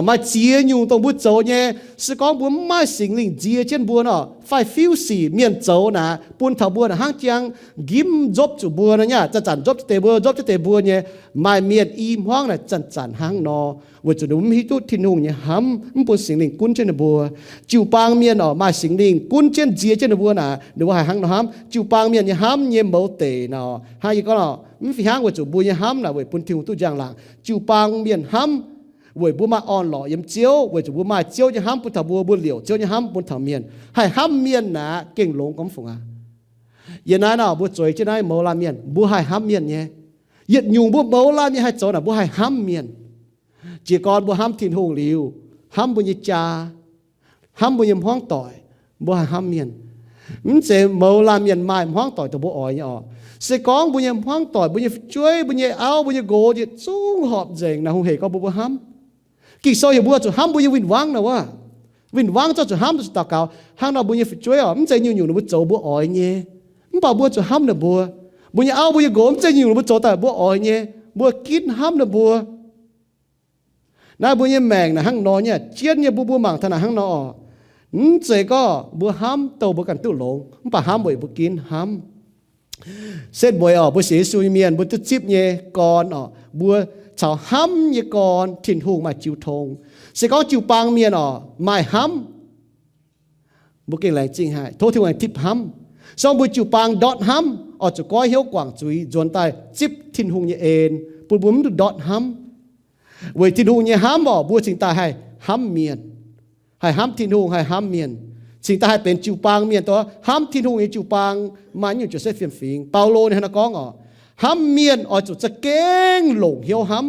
Maaih ziex nyungc dongh mbuo zoux nyei, se gorngv mbuo mv maaih Singx Lingh nzie jienv mbuo nor, fai fiuv-sic mienh zoux naaic bun taux mbuo naaic hnangv jang nqimv nzopv zuqc mbuo nor nyei, zanc-zanc nzopv jienv deix mbuo, nzopv jienv deix mbuo nyei. Maaih mienh i hmuangv naaic zanc-zanc hnangv nor, weic zuqc ninh mv hiuv duqv Tin-Hungh nyei hnamv, mv bun Singx Lingh gunv jienv ninh mbuo. Jiu-baang mienh orqc, maaih Singx Lingh gunv jienv nzie jienv ninh mbuo naaic, ninh mbuo haih hnangv nor hnamv. Jiu-baang mienh nyei hnamv nyei mouz deic nor, hnangv yie gorngv nor, mv fih hnangv weic zuqc mbuo nyei hnamv naaic weic bun Tin-Hungh duqv njang-laangc. Jiu-baang mienh hnamv weic mbuo maaih orn-lorqc yiem Ziouv, weic zuqc mbuo maaih Ziouv nyei hnamv bun taux mbuo, mbuo liouc Ziouv nyei hnamv bun taux mienh. Haih hnamv mienh naaic gengh longx gormx fungc aqv. Yiem naaiv nor mbuo zueiz jienv naaiv mouz laanh mienh, mbuo haih hnamv mienh nyei. Yietc nyungc mbuo mouz laanh mienh haih zoux naaic, mbuo haih hnamv mienh. Jiez gorn mbuo hnamv Tin-Hungh liuz, hnamv mbuo nyei jaa, hnamv mbuo nyei hmuangv doic, mbuo haih hnamv mienh. Mv zeiz mouz laanh mienh maaih hmuangv doic dongh mbuo oix nyei orqc. Se gorngv mbuo nyei hmuangv doic, mbuo nyei fu'jueiv, mbuo nyei auv, mbuo nyei nqox, yietc zungv horpc nzengc naaic, hungh hec gorngv mbuo, mbuo hnamv. Ging-Sou heuc mbuo zuqc hnamv mbuo nyei win-wangv nor wuov. Win-wangv zorqv zuqc hnamv, zuqc daux gaux. Hnangv nor mbuo nyei fu'jueiv orqc, mv zeiz nyungc-nyungc ninh mbuo zoux mbuo oix nyei, mv baac mbuo zuqc hnamv ninh mbuo. Mbuo nyei auv, mbuo nyei nqox, mv zeiz nyungc-nyungc ninh mbuo zoux daaih mbuo oix nyei, mbuo ginv hnamv ninh mbuo. Naaiv mbuo nyei maengc naaic hnangv nor nyei, jienv nyei, mbuo, mbuo mangc taux naaic hnangv nor orqc. Mv zeiz gorngv mbuo hnamv dongh mbuo ganh duqv longx, mv baac hnamv weic mbuo ginv hnamv. Setv mueiz orqc, mbuo sienx Yesu nyei mienh, mbuo duqv zipv nyei gorn orqc, mbuo caux hnamv nyei gorn Tin-Hungh maaih jiu tong. Se gorngv jiu-baang mienh orqc maaih hnamv, mbuo gengh laengz zingh haic, tov Tin-Hungh aengx tipv hnamv. Se gorngv mbuo jiu-baang ndortv hnamv, oix zuqc goiv hnyouv guangc zuiz nzuonx daaih zipv Tin-Hungh nyei en, bun mbuo mv dungx ndortv hnamv. Weic Tin-Hungh nyei hnamv orqc, mbuo cingx daaih haih hnamv mienh, haih hnamv Tin-Hungh, haih hnamv mienh, cingx daaih haih benx jiu-baang mienh, dongh hnamv Tin-Hungh nyei jiu-baang. Maaih nyungc josv fiem-fingx, Baulo ninh hnangv naaiv gorngv orqc, hnamv mienh oix zuqc za'gengh longc hnyouv hnamv.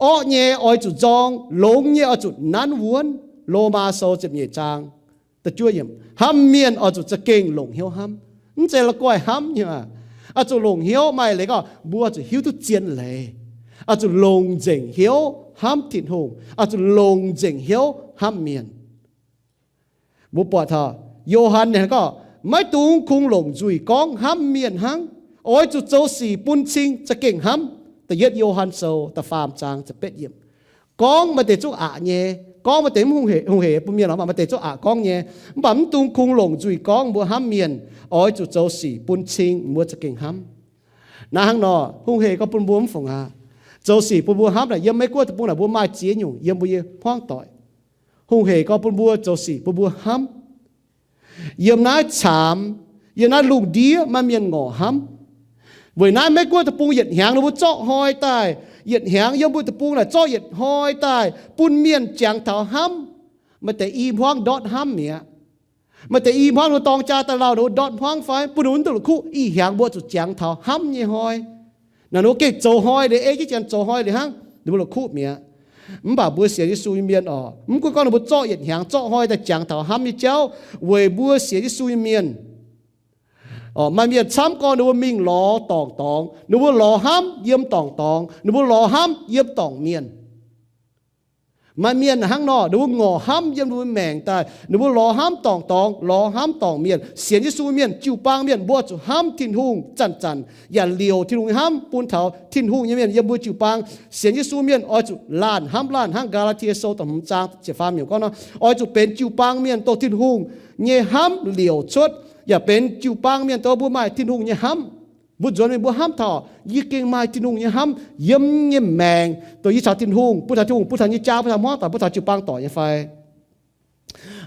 Orqv nyei oix zuqc nzorng, longx nyei oix zuqc nanv wuonv. Lomaa Sou ziepc nyeic zaang da'juov yiemc. Hnamv mienh oix zuqc za'gengh longc hnyouv hnamv. Mv zeiz la'guaih hnamv nyei aqv. Oix zuqc longc hnyouv, maaih leiz gorngv mbuo oix zuqc hiuv duqv zien leiz, oix zuqc longc nzengc hnyouv hnamv Tin-Hungh, oix zuqc longc nzengc hnyouv hnamv mienh. Mbuo buatc taux Yo^han ninh gorngv, maiv dungx kungx longc nzuih gorngv hnamv mienh hnangv. Oix zuqc zoux sic bun cing za'gengh hnamv. Da'yietv Yo^han Sou da'faam zaang ziepc betv yiemc. Gorngv maaih deix zungv aqc nyei, gorngv maaih deix mv hungh hec, hungh hec bun mienh lorqc, maaih deix zungv aqc gorngv nyei. Mv baac mv dungx kungx longc nzuih gorngv mbuo hnamv mienh. Oix zuqc zoux sic bun cing mbuo za'gengh hnamv. Naaiv hnangv nor, hungh hec gorngv bun mbuo mv fungc aqv. Zoux sic bun mbuo hnamv naaic, yiem Meiv Guoqv deic-bung naaic mbuo maaih ziex nyungc yiem mbuo nyei hmuangv doic. Hungh hec gorngv bun mbuo zoux sic bun mbuo hnamv. Yiem naaiv caamx, yiem naaiv lungh ndiev maaih mienh ngorc hnamv. Weic naaiv Meiv Guoqv deic-bung yietc hnyangx ninh mbuo zorqv hnoi daaih, yietc hnyangx yiem mbuo deic-bung naaic zorqv yietc hnoi daaih bun mienh jangx taux hnamv. Maaih deix i hmuangv ndortv hnamv mi'aqv. Maaih deix i hmuangv ninh mbuo dorng jaa daaih lauh ninh mbuo ndortv hmuangv fai bun ninh mbuo mv duqv la'kuqv. Ih hnyangx mbuo zuqc jangx taux hnamv nyei hnoi. Naaiv ninh mbuo gengh zoux hnoi liuz, ei jienv janx zoux hnoi liuz hnangv, ninh mbuo la'kuqv mi'aqv. Mv baac mbuo sienx Yesu nyei mienh orqc, mv gunv gorngv ninh mbuo zorqv yietc hnyangx zorqv hnoi daaih jangx taux hnamv nyei jauv, weic mbuo sienx Yesu nyei mienh orqc, maaih mienh camv gorn ninh mbuo mingh lorz dorngc dorngx, ninh mbuo lorz hnamv yiem dorngc dorngx, ninh mbuo lorz hnamv yiem dorngc mienh. Maaih mienh hnangv nor, ninh mbuo ngorc hnamv yiem ninh mbuo maengc daaih, ninh mbuo lorz hnamv dorngc dorngx, lorz hnamv dorngc mienh. Sienx Yesu mienh, jiu-baang mienh, mbuo zuqc hnamv Tin-Hungh zanc-zanc, yaac liouc Tin-Hungh nyei hnamv bun taux Tin-Hungh nyei mienh yiem mbuo jiu-baang. Sienx Yesu mienh oix zuqc laanh hnamv laanh hnangv Gaa^laa^tie Sou da'hmz zaang ziepc faam yiemc gorngv nor, oix zuqc benx jiu-baang mienh dongh Tin-Hungh nyei hnamv liouc cuotv, yaac benx jiu-baang mienh dongh mbuo maaih Tin-Hungh nyei hnamv. Mbuo nzuonx mingh mbuo hnamv taux, yie gengh maaih Tin-Hungh nyei hnamv yiem nyei maengc, dongh yie caux Tin-Hungh, bun taux Tin-Hungh, bun taux nyei jaa, bun taux hmuangv doic, bun taux jiu-baang doic nyei fai?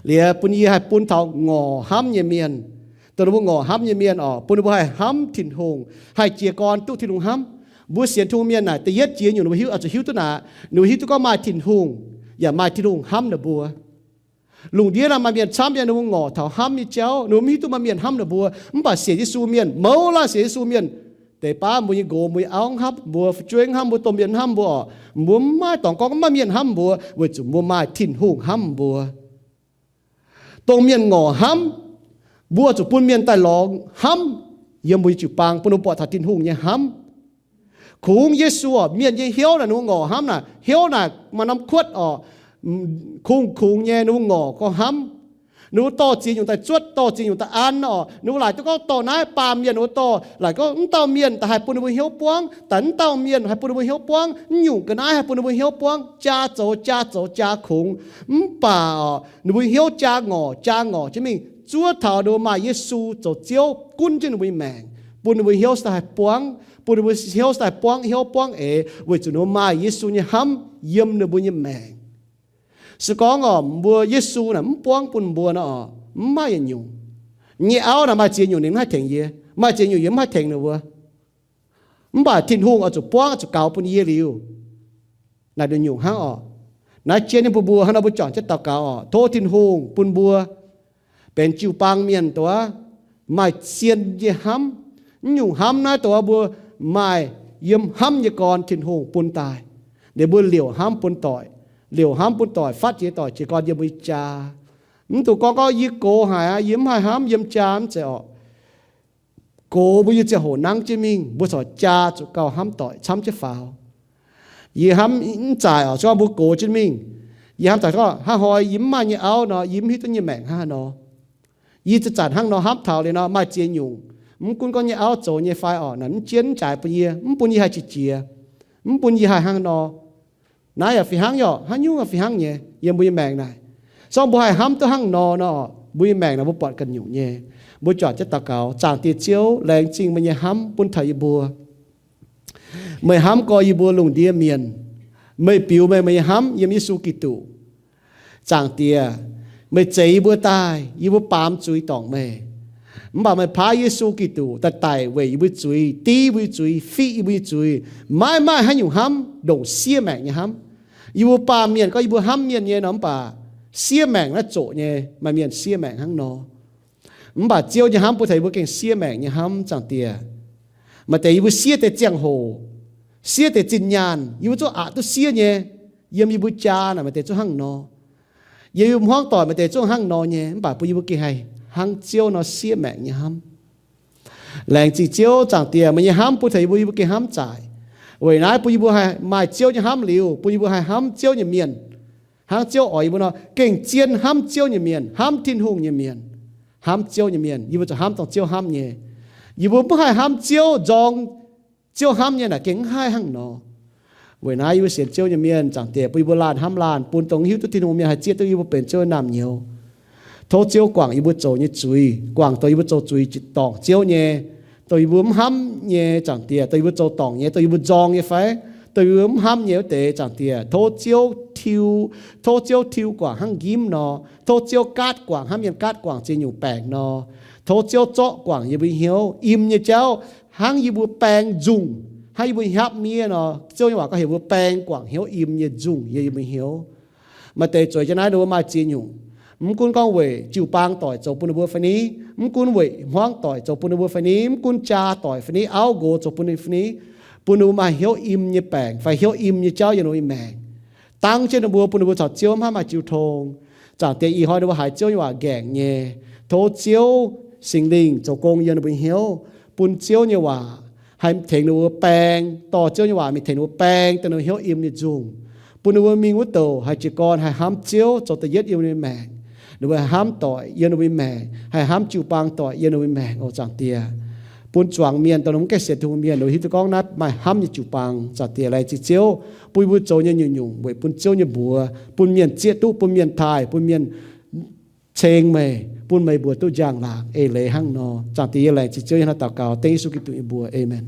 Liuz bun yie haih bun taux ngorc hnamv nyei mienh, dongh ninh mbuo ngorc hnamv nyei mienh orqc, bun ninh mbuo haih hnamv Tin-Hungh, haih jiez gorn duqv Tin-Hungh hnamv. Mbuo sienx Tin-Hungh mienh naaic, da'yietv jiex nyungc ninh mbuo hiuv, oix zuqc hiuv duqv naaic, ninh mbuo hiuv duqv gorngv maaih Tin-Hungh, yaac maaih Tin-Hungh hnamv ninh mbuo. Lungh ndiev naaiv maaih mienh camv nyei, ninh mbuo ngorc taux hnamv nyei jauv, ninh mbuo mv hiuv duqv maaih mienh hnamv ninh mbuo. Mv baac sienx Yesu mienh, mouz laanh sienx Yesu mienh, Deix baav mbuo nyei nqox, mbuo nyei auv hnamv mbuo, fu'jueiv hnamv mbuo, domh mienh hnamv mbuo orqc, mbuo mv maaih dorngx gorngv mv maaih mienh hnamv mbuo, weic zuqc mbuo maaih Tin-Hungh hnamv mbuo. Dongh mienh ngorc hnamv, mbuo zuqc bun mienh daaih lorz hnamv yiem mbuo nyei jiu-baang, bun ninh mbuo buatc taux Tin-Hungh nyei hnamv. Kungx Yesu orqc, mienh nyei hnyouv naaic, ninh mbuo ngorc hnamv naaic, hnyouv naaic maaih norm kuotv orqc, kungx-kungx nyei ninh mbuo ngorc gorngv hnamv. Ninh mbuo dorh ziex nyungc daaih zuotv, dorh ziex nyungc daaih an orqc. Ninh mbuo laaic duqv gorngv dorh naaiv baamh mienh, ninh mbuo dorh laaic gorngv mv dauh mienh daaih haih bun ninh mbuo hnyouv buangv, daaih mv dauh mienh haih bun ninh mbuo hnyouv buangv, mv nyungc ga'naaiv haih bun ninh mbuo hnyouv buangv, jaa zoux jaa zoux jaa kungx. Mv baac orqc, ninh mbuo hnyouv jaa ngorc jaa ngorc jienv mingh zuov taux ninh mbuo maaih Yesu zoux Ziouv gunv jienv ninh mbuo nyei maengc, bun ninh mbuo hnyouv daaih haih buangv, bun ninh mbuo hnyouv daaih buangv hnyouv buangv eix, weic zuqc ninh mbuo maaih Yesu nyei hnamv yiem ninh mbuo nyei maengc. Se gorngv orqc, mbuo Yesu naaic mv buangv bun mbuo nor orqc, mv maaih yietc nyungc. Nyei auv naaic maaih ziex nyungc ninh mv haih tengx yie, maaih ziex nyungc yie mv haih tengx ninh mbuo. Mv baac Tin-Hungh oix zuqc buangv, oix zuqc gaux bun yie liuz, naaic nduqc nyungc hnangv orqc. Naaiv jien nyei bun mbuo hnangv nor, mbuo juangc jienv daux gaux orqc, tov Tin-Hungh bun mbuo benx jiu-baang mienh dongh maaih zien nyei hnamv. Mv nyungc hnamv naaiv dongh mbuo maaih yiem hnamv nyei gorn Tin-Hungh bun daaih. Ninh mbuo liouc hnamv bun doic, liouc hnamv bun doic, fatv jiex doic jiez gorn yiem mbuo nyei jaa. Mv dungx gorngv gorngv yie gox haic aqv, yie mv haih hnamv yiem jaa mv zeiz orqc. Gox mbuo yie ziangh hoc nangv jienv mingh, mbuo corc jaa zuqc gauh hnamv doic camv jienv faaux. Yie hnamv mv zaic orqc, se gorngv mbuo gox jienv mingh, yie hnamv zaic gorngv hnangv hnoi yie mv maaih nyei auv nor, yie mv hiuv duqv nyei maengc hnangv haaix nor. Yie zanc-zanc hnangv nor hnamv taux liuz nor, maaih ziex nyungc, mv gunv gorngv nyei auv zoux nyei fai orqc, naaic mv jienv mv jaaix bun yie, mv bun yie haih qiex jiez, mv bun yie haih hnangv nor. Naaiv yaac fih hnangv, yaac haaix nyungc yaac fih hnangv nyei yiem mbuo nyei maengc naaic. Se gorngv mbuo haih hnamv duqv hnangv nor nor, mbuo nyei maengc naaic mbuo buatc ganh nyungc nyei. Mbuo juangc jienv daux gaux, Zaangc Diex Ziouv, laengz zingh meih nyei hnamv bun taux yie mbuo. Meih hnamv gorx yie mbuo lungh ndiev mienh. Meih biux meih, meih nyei hnamv yiem Yesu Giduc. Zaangc Diex, meih zeix yie mbuo daaih, yie mbuo baamz zuiz dorngc meih. Mv baac meih paaiv Yesu Giduc daaih daic weic yie mbuo zuiz, div yie mbuo zuiz, fiqv yie mbuo zuiz. Maiv maaih haaix nyungc hnamv ndongc siev maengc nyei hnamv. Yie mbuo baamh mienh gorngv yie mbuo hnamv mienh nyei nor, mv baac siev maengc naaiv zoqc nyei, maaih mienh siev maengc hnangv nor. Mv baac Ziouv nyei hnamv bun taux yie mbuo gengh siev maengc nyei hnamv, Zaangc Diex. Maaih deix yie mbuo siev deix ziangh hoc, siev deix zinh nyaanh, yie mbuo zungv aqc duqv siev nyei. Yiem yie mbuo jaa naaic maaih deix zungv hnangv nor. Yiem yie mbuo hmuangv doic maaih deix zungv hnangv nor nyei, mv baac bun yie mbuo gengh haih hnangv Ziouv nor siev maengc nyei hnamv. Laengz zingh Ziouv, Zaangc Diex, meih nyei hnamv bun taux yie mbuo, yie mbuo gengh hnamv zaic. Weic naaiv bun yie mbuo haih maaih Ziouv nyei hnamv liuz, bun yie mbuo haih hnamv Ziouv nyei mienh hnangv Ziouv oix yie mbuo nor, gengh zien hnamv Ziouv nyei mienh, hnamv Tin-Hungh nyei mienh, hnamv Ziouv nyei mienh. Yie mbuo zuqc hnamv dongh Ziouv hnamv nyei. Yie mbuo mv haih hnamv Ziouv nzorng Ziouv hnamv nyei naaic gengh mv haih hnangv nor. Weic naaiv yie mbuo sienx Ziouv nyei mienh, Zaangc Diex, bun yie mbuo laanh hnamv laanh, bun dongh hiuv duqv Tin-Hungh mienh haih zieqv duqv yie mbuo benx Ziouv nyei naamh nyouz. Tov Ziouv guangc yie mbuo zoux nyei zuiz, guangc dongh yie mbuo zoux zuiz jiex dorngc Ziouv nyei, dongh yie mbuo mv hnamv nyei, Zaangc Diex, dongh yie mbuo zoux dorngc nyei, dongh yie mbuo nzorng nyei fai dongh yie mbuo mv hnamv nyei wuov deix, Zaangc Diex. Tov Ziouv tiuv, tov Ziouv tiuv guangc hnangv njimv nor. Tov Ziouv gaatv guangc hnangv mienh gaatv guangc ziex nyungc baengc nor. Tov Ziouv zorqv guangc yie mbuo hnyouv im nyei jauv, hnangv yie mbuo baeng nzungh, hnangv yie mbuo hnyapv miev nor. Ziouv nyei waac gorngv heuc mbuo baeng guangc hnyouv im nyei nzungh yiem yie mbuo hnyouv. Maaih deix zueiz jienv naaiv, ninh mbuo maaih ziex nyungc. Mv gunv gorngv weic jiu-baang doic zoux bun ninh mbuo fai ni, mv gunv weic hmuangv doic zoux bun ninh mbuo fai ni, mv gunv jaa doic fai ni, auv nqox zoux bun ninh fai ni, bun ninh mbuo maaih hnyouv im nyei baengc fai hnyouv im nyei jauv yiem ninh mbuo nyei maengc. Dangv jienv ninh mbuo, bun ninh mbuo caux Ziouv mv haih maaih jiu tong. Zaangc Diex, ih hnoi ninh mbuo haiz Ziouv nyei waac nqaengc nyei. Tov Ziouv Singx Lingh zoux gong yiem ninh mbuo hnyouv, bun Ziouv nyei waac haih tengx ninh mbuo baeng, dorh Ziouv nyei waac mingh tengx ninh mbuo baeng dongh ninh mbuo hnyouv im nyei nzungh, bun ninh mbuo mingh wuov douc haih jiez gorn haih hnamv Ziouv zoux da'yietv yiem ninh mbuo nyei maengc. Ninh mbuo haih hnamv doic yiem ninh mbuo nyei maengc, haih hnamv jiu-baang doic yiem ninh mbuo nyei maengc oc, Zaangc Diex. Bun zuangx mienh, dongh ninh mbuo mv gaengh sienx Tin-Hungh mienh, ninh mbuo hiuv duqv gorngv naaiv maaih hnamv nyei jiu-baang, Zaangc Diex. Laengz zingh Ziouv, bun yie mbuo zoux nyei nyungc-nyungc weic bun Ziouv nyei mbuox, bun mienh zieqv duqv, bun mienh taaih, bun mienh ceng meih, bun meih mbuox duqv njang-laangc eix leiz hnangv nor. Zaangc Diex, yie laengz zingh Ziouv, yie hnangv daux gaux dengv Yesu Giduc nyei mbuox. Aamen.